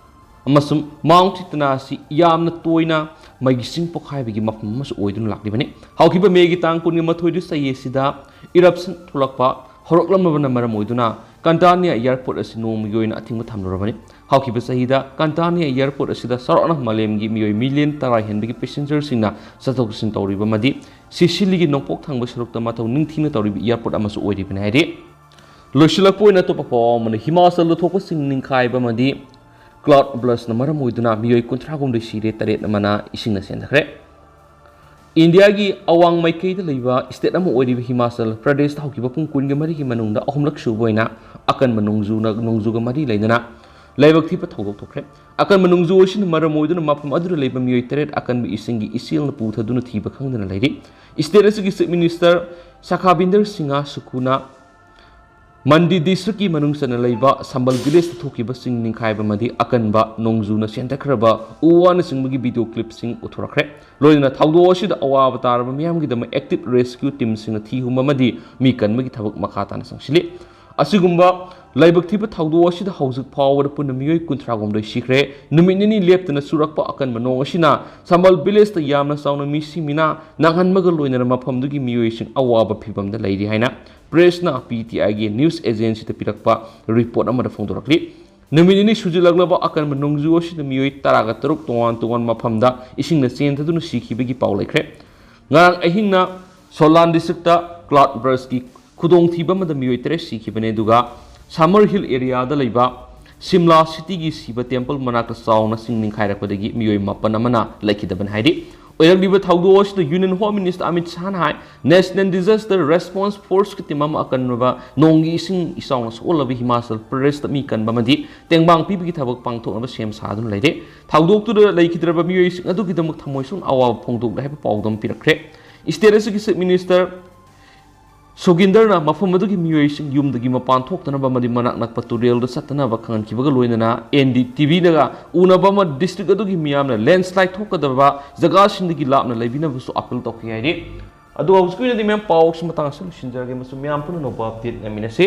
ꯑꯃꯁꯨꯡ ꯃꯥꯎꯟꯠ ꯏꯇꯅꯥ ꯑꯁꯤ ꯌꯥꯝꯅ ꯇꯣꯏꯅ ꯃꯩꯒꯤ ꯁꯤꯡ ꯄꯣꯈꯥꯏꯕꯒꯤ ꯃꯐꯝ ꯑꯃꯁꯨ ꯑꯣꯏꯗꯨꯅ ꯂꯥꯛꯂꯤꯕꯅꯤ꯫ ꯍꯧꯈꯤꯕ ꯃꯦꯒꯤ ꯇꯥꯡ ꯀꯨꯟꯒ ꯃꯥꯊꯣꯏꯗ ꯆꯍꯤ ꯑꯁꯤꯗ ꯏꯔꯞꯁꯟ ꯊꯣꯛꯂꯛꯄ ꯍꯧꯔꯛꯂꯝꯂꯕꯅ ꯃꯔꯝ ꯑꯣꯏꯗꯨꯅ ꯀꯟꯇꯥꯅꯤꯌꯥ ꯑꯦꯌꯔꯄꯣꯔꯠ ꯑꯁꯤ ꯅꯣꯡꯃꯒꯤ ꯑꯣꯏꯅ ꯑꯊꯤꯡꯕ ꯊꯝꯂꯨꯔꯕꯅꯤ꯫ ꯍꯧꯈꯤꯕ ꯆꯍꯤꯗ ꯀꯟꯇꯥꯅꯤꯌꯥ ꯑꯦꯌꯔꯄꯣꯔꯠ ꯑꯁꯤꯗ ꯆꯥꯎꯔꯥꯛꯅ ꯃꯥꯂꯦꯝꯒꯤ ꯃꯤꯑꯣꯏ ꯃꯤꯂꯤꯌꯟ ꯇꯔꯥ ꯍꯦꯟꯕꯒꯤ ꯄꯦꯁꯦꯟꯖꯔꯁꯤꯡꯅ ꯆꯠꯊꯣꯛ ꯆꯠꯁꯤꯟ ꯇꯧꯔꯤꯕ ꯑꯃꯗꯤ ꯁꯤꯁꯤꯂꯤꯒꯤ ꯅꯣꯡꯄꯣꯛ ꯊꯪꯕ ꯁꯔꯨꯛꯇ ꯃꯊꯧ ꯅꯤꯡꯊꯤꯅ ꯇꯧꯔꯤꯕ ꯑꯦꯌꯔꯄꯣꯔꯠ ꯑꯃꯁꯨ ꯑꯣꯏꯔꯤꯕꯅꯤ ꯍꯥꯏꯔꯤ꯫ ꯂꯣꯏꯁꯤꯜꯂꯛꯄ ꯑꯣꯏꯅ ꯑꯇꯣꯞꯄ ꯄꯥꯎ ꯑꯃꯅ ꯍꯤꯃꯥꯆꯜꯗ ꯊꯣꯛꯄ ꯁꯤꯡ ꯅꯤꯡꯈꯥꯏꯕ ꯑꯃꯗꯤ ꯀ꯭ꯂꯥꯎꯗ ꯕꯔꯁꯅ ꯃꯔꯝ ꯑꯣꯏꯗꯨꯅ ꯃꯤꯑꯣꯏ ꯀꯨꯟꯊ꯭ꯔꯥꯍꯨꯝꯗꯣꯏ ꯁꯤꯔꯦ, ꯇꯔꯦꯠ ꯑꯃꯅ ꯏꯁꯤꯡꯅ ꯆꯦꯟꯊꯈ꯭ꯔꯦ꯫ ꯏꯟꯗꯤꯌꯥꯒꯤ ꯑꯋꯥꯡ ꯃꯥꯏꯀꯩꯗ ꯂꯩꯕ ꯁ꯭ꯇꯦꯠ ꯑꯃ ꯑꯣꯏꯔꯤꯕ ꯍꯤꯃꯥꯆꯜ ꯄ꯭ꯔꯗꯦꯁꯇ ꯍꯧꯈꯤꯕ ꯄꯨꯡ ꯀꯨꯟꯒ ꯃꯔꯤꯒꯤ ꯃꯅꯨꯡꯗ ꯑꯍꯨꯝꯂꯛ ꯁꯨꯕ ꯑꯣꯏꯅ ꯑꯀꯟꯕ ꯅꯣꯡꯖꯨꯅ, ꯅꯣꯡꯖꯨꯒ ꯃꯔꯤ ꯂꯩꯅꯅ ꯂꯥꯏꯕꯛ ꯊꯤꯕ ꯊꯧꯗꯣꯛ ꯊꯣꯛꯈ꯭ꯔꯦ꯫ ꯑꯀꯟꯕ ꯅꯣꯡꯖꯨ ꯑꯁꯤꯅ ꯃꯔꯝ ꯑꯣꯏꯗꯨꯅ ꯃꯐꯝ ꯑꯗꯨꯗ ꯂꯩꯕ ꯃꯤꯑꯣꯏ ꯇꯔꯦꯠ ꯑꯀꯟꯕ ꯏꯁꯤꯡꯒꯤ ꯏꯆꯦꯜꯅ ꯄꯨꯊꯗꯨꯅ ꯊꯤꯕ ꯈꯪꯗꯅ ꯂꯩꯔꯤ꯫ ꯁ꯭ꯇꯦꯠ ꯑꯁꯤꯒꯤ ꯆꯤꯐ ꯃꯤꯅꯤꯁꯇꯔ ꯁꯈꯥꯕꯤꯟꯗꯔ ꯁꯤꯡꯍ ꯁꯨꯈꯨꯅ ꯃꯟꯗꯤ ꯗꯤꯁꯇ꯭ꯔꯤꯛꯀꯤ ꯃꯅꯨꯡ ꯆꯟꯅ ꯂꯩꯕ ꯁꯝꯕꯜ ꯚꯤꯂꯦꯖꯇ ꯊꯣꯛꯈꯤꯕ ꯆꯤꯡ ꯅꯤꯡꯈꯥꯏꯕ ꯑꯃꯗꯤ ꯑꯀꯟꯕ ꯅꯣꯡꯖꯨꯅ ꯆꯦꯟꯊꯈ꯭ꯔꯕ ꯎ ꯋꯥꯅꯆꯤꯡꯕꯒꯤ ꯚꯤꯗꯤꯑꯣ ꯀ꯭ꯂꯤꯞꯁꯤꯡ ꯎꯠꯊꯣꯔꯛꯈ꯭ꯔꯦ꯫ ꯂꯣꯏꯅꯅ ꯊꯧꯗꯣꯛ ꯑꯁꯤꯗ ꯑꯋꯥꯕ ꯇꯥꯔꯕ ꯃꯤꯌꯥꯝꯒꯤꯗꯃꯛ ꯑꯦꯛꯇꯤꯚ ꯔꯦꯁꯀ꯭ꯌꯨ ꯇꯤꯝꯁꯤꯡꯅ ꯊꯤ ꯍꯨꯝꯕ ꯑꯃꯗꯤ ꯃꯤ ꯀꯟꯕꯒꯤ ꯊꯕꯛ ꯃꯈꯥ ꯇꯥꯅ ꯆꯪꯁꯤꯜꯂꯤ꯫ ꯑꯁꯤꯒꯨꯝꯕ ꯂꯥꯏꯕꯛ ꯊꯤꯕ ꯊꯧꯗꯣꯛ ꯑꯁꯤꯗ ꯍꯧꯖꯤꯛ ꯐꯥꯎꯕꯗ ꯄꯨꯟꯅ ꯃꯤꯑꯣꯏ ꯀꯨꯟꯊ꯭ꯔꯥꯍꯨꯝꯗꯣꯏ ꯁꯤꯈ꯭ꯔꯦ꯫ ꯅꯨꯃꯤꯠ ꯅꯤꯅꯤ ꯂꯦꯞꯇꯅ ꯆꯨꯔꯛꯄ ꯑꯀꯟꯕ ꯅꯣꯡ ꯑꯁꯤꯅ ꯁꯝꯕꯜ ꯚꯤꯂꯦꯖꯇ ꯌꯥꯝꯅ ꯆꯥꯎꯅ ꯃꯤꯁꯤ ꯃꯤꯅꯥ ꯅꯥꯍꯟꯕꯒ ꯂꯣꯏꯅꯅ ꯃꯐꯝꯗꯨꯒꯤ ꯃꯤꯑꯣꯏꯁꯤꯡ ꯑꯋꯥꯕ ꯐꯤꯚꯝꯗ ꯂꯩꯔꯤ ꯍꯥꯏꯅ ꯄ꯭ꯔꯦꯁꯅ ꯄꯤ ꯇꯤ ꯑꯥꯏꯒꯤ ꯅ꯭ꯌꯨꯁ ꯑꯦꯖꯦꯟꯁꯤꯗ ꯄꯤꯔꯛꯄ ꯔꯤꯄꯣꯔꯠ ꯑꯃꯗ ꯐꯣꯡꯗꯣꯔꯛꯂꯤ꯫ ꯅꯨꯃꯤꯠ ꯅꯤꯅꯤ ꯁꯨꯖꯤꯜꯂꯛꯂꯕ ꯑꯀꯟꯕ ꯅꯣꯡꯖꯨ ꯑꯁꯤꯗ ꯃꯤꯑꯣꯏ ꯇꯔꯥꯒ ꯇꯔꯨꯛ ꯇꯣꯉꯥꯟ ꯇꯣꯉꯥꯟꯕ ꯃꯐꯝꯗ ꯏꯁꯤꯡꯅ ꯆꯦꯟꯊꯗꯨꯅ ꯁꯤꯈꯤꯕꯒꯤ ꯄꯥꯎ ꯂꯩꯈ꯭ꯔꯦ꯫ ꯉꯔꯥꯡ ꯑꯍꯤꯡꯅ ꯁꯣꯂꯥꯟ ꯗꯤꯁꯇ꯭ꯔꯤꯛꯇ ꯀ꯭ꯂꯥꯎꯗ ꯕꯔꯁꯀꯤ ꯈꯨꯗꯣꯡꯊꯤꯕ ꯑꯃꯗ ꯃꯤꯑꯣꯏ ꯇꯔꯦꯠ ꯁꯤꯈꯤꯕꯅꯤ, ꯑꯗꯨꯒ ꯁꯃꯔ ꯍꯤꯜ ꯑꯦꯔꯤꯌꯥꯗ ꯂꯩꯕ ꯁꯤꯝꯂꯥ ꯁꯤꯇꯤꯒꯤ ꯁꯤꯕ ꯇꯦꯝꯄꯜ ꯃꯅꯥꯛꯇ ꯆꯥꯎꯅ ꯆꯤꯡ ꯅꯤꯡꯈꯥꯏꯔꯛꯄꯗꯒꯤ ꯃꯤꯑꯣꯏ ꯃꯥꯄꯟ ꯑꯃꯅ ꯂꯩꯈꯤꯗꯕꯅꯤ ꯍꯥꯏꯔꯤ꯫ ꯑꯣꯏꯔꯛꯂꯤꯕ ꯊꯧꯗꯣꯛ ꯑꯁꯤꯗ ꯌꯨꯅꯤꯌꯟ ꯍꯣꯝ ꯃꯤꯅꯤꯁꯇꯔ ꯑꯃꯤꯠ ꯁꯥꯍꯅ ꯍꯥꯏ, ꯅꯦꯁꯅꯦꯜ ꯗꯤꯖꯥꯁꯇꯔ ꯔꯦꯁꯄꯣꯟꯁ ꯐꯣꯔꯁꯀꯤ ꯇꯤꯝ ꯑꯃ ꯑꯀꯟꯕ ꯅꯣꯡꯒꯤ ꯏꯁꯤꯡ ꯏꯆꯥꯎꯅ ꯁꯣꯛꯍꯜꯂꯕ ꯍꯤꯃꯥꯆꯜ ꯄ꯭ꯔꯗꯦꯁꯇ ꯃꯤ ꯀꯟꯕ ꯑꯃꯗꯤ ꯇꯦꯡꯕꯥꯡ ꯄꯤꯕꯒꯤ ꯊꯕꯛ ꯄꯥꯡꯊꯣꯛꯅꯕ ꯁꯦꯝ ꯁꯥꯗꯨꯅ ꯂꯩꯔꯦ꯫ ꯊꯧꯗꯣꯛꯇꯨꯗ ꯂꯩꯈꯤꯗ꯭ꯔꯕ ꯃꯤꯑꯣꯏꯁꯤꯡ ꯑꯗꯨꯒꯤꯗꯃꯛ ꯊꯃꯣꯏ ꯁꯣꯛꯅ ꯑꯋꯥꯕ ꯐꯣꯡꯗꯣꯛꯂꯦ ꯍꯥꯏꯕ ꯄꯥꯎꯗꯝ ꯄꯤꯔꯛꯈ꯭ꯔꯦ꯫ ꯁ꯭ꯇꯦꯠ ꯑꯁꯤꯒꯤ ꯆꯤꯐ ꯃꯤꯅꯤꯁꯇꯔ ꯁꯣꯒꯤꯟꯗꯔꯅ ꯃꯐꯝ ꯑꯗꯨꯒꯤ ꯃꯤꯑꯣꯏꯁꯤꯡ ꯌꯨꯝꯗꯒꯤ ꯃꯄꯥꯟ ꯊꯣꯛꯇꯅꯕ ꯑꯃꯗꯤ ꯃꯅꯥꯛ ꯅꯛꯄ ꯇꯨꯔꯦꯜꯗ ꯆꯠꯇꯅꯕ ꯈꯪꯍꯟꯈꯤꯕꯒ ꯂꯣꯏꯅꯅ ꯑꯦꯟ ꯗꯤ ꯇꯤ ꯚꯤꯗꯒ ꯎꯅꯕ ꯑꯃ ꯗꯤꯁꯇ꯭ꯔꯤꯛ ꯑꯗꯨꯒꯤ ꯃꯤꯌꯥꯝꯅ ꯂꯦꯟꯁ꯭ꯂꯥꯏꯗ ꯊꯣꯛꯀꯗꯕ ꯖꯒꯥꯁꯤꯡꯗꯒꯤ ꯂꯥꯞꯅ ꯂꯩꯕꯤꯅꯕꯁꯨ ꯑꯥꯄꯤꯜ ꯇꯧꯈꯤ ꯍꯥꯏꯔꯤ꯫ ꯑꯗꯨꯒ ꯍꯧꯖꯤꯛꯀꯤ ꯑꯣꯏꯅꯗꯤ ꯃꯌꯥꯝ ꯄꯥꯎꯁꯤ ꯃꯇꯥꯡ ꯑꯁꯤꯗ ꯂꯣꯏꯁꯤꯟꯖꯔꯒꯦ, ꯃꯁꯤ ꯃꯌꯥꯝ ꯄꯨꯟꯅ ꯑꯅꯧꯕ ꯑꯞꯗꯦꯠ ꯉꯥꯏꯃꯤꯟꯅꯁꯤ꯫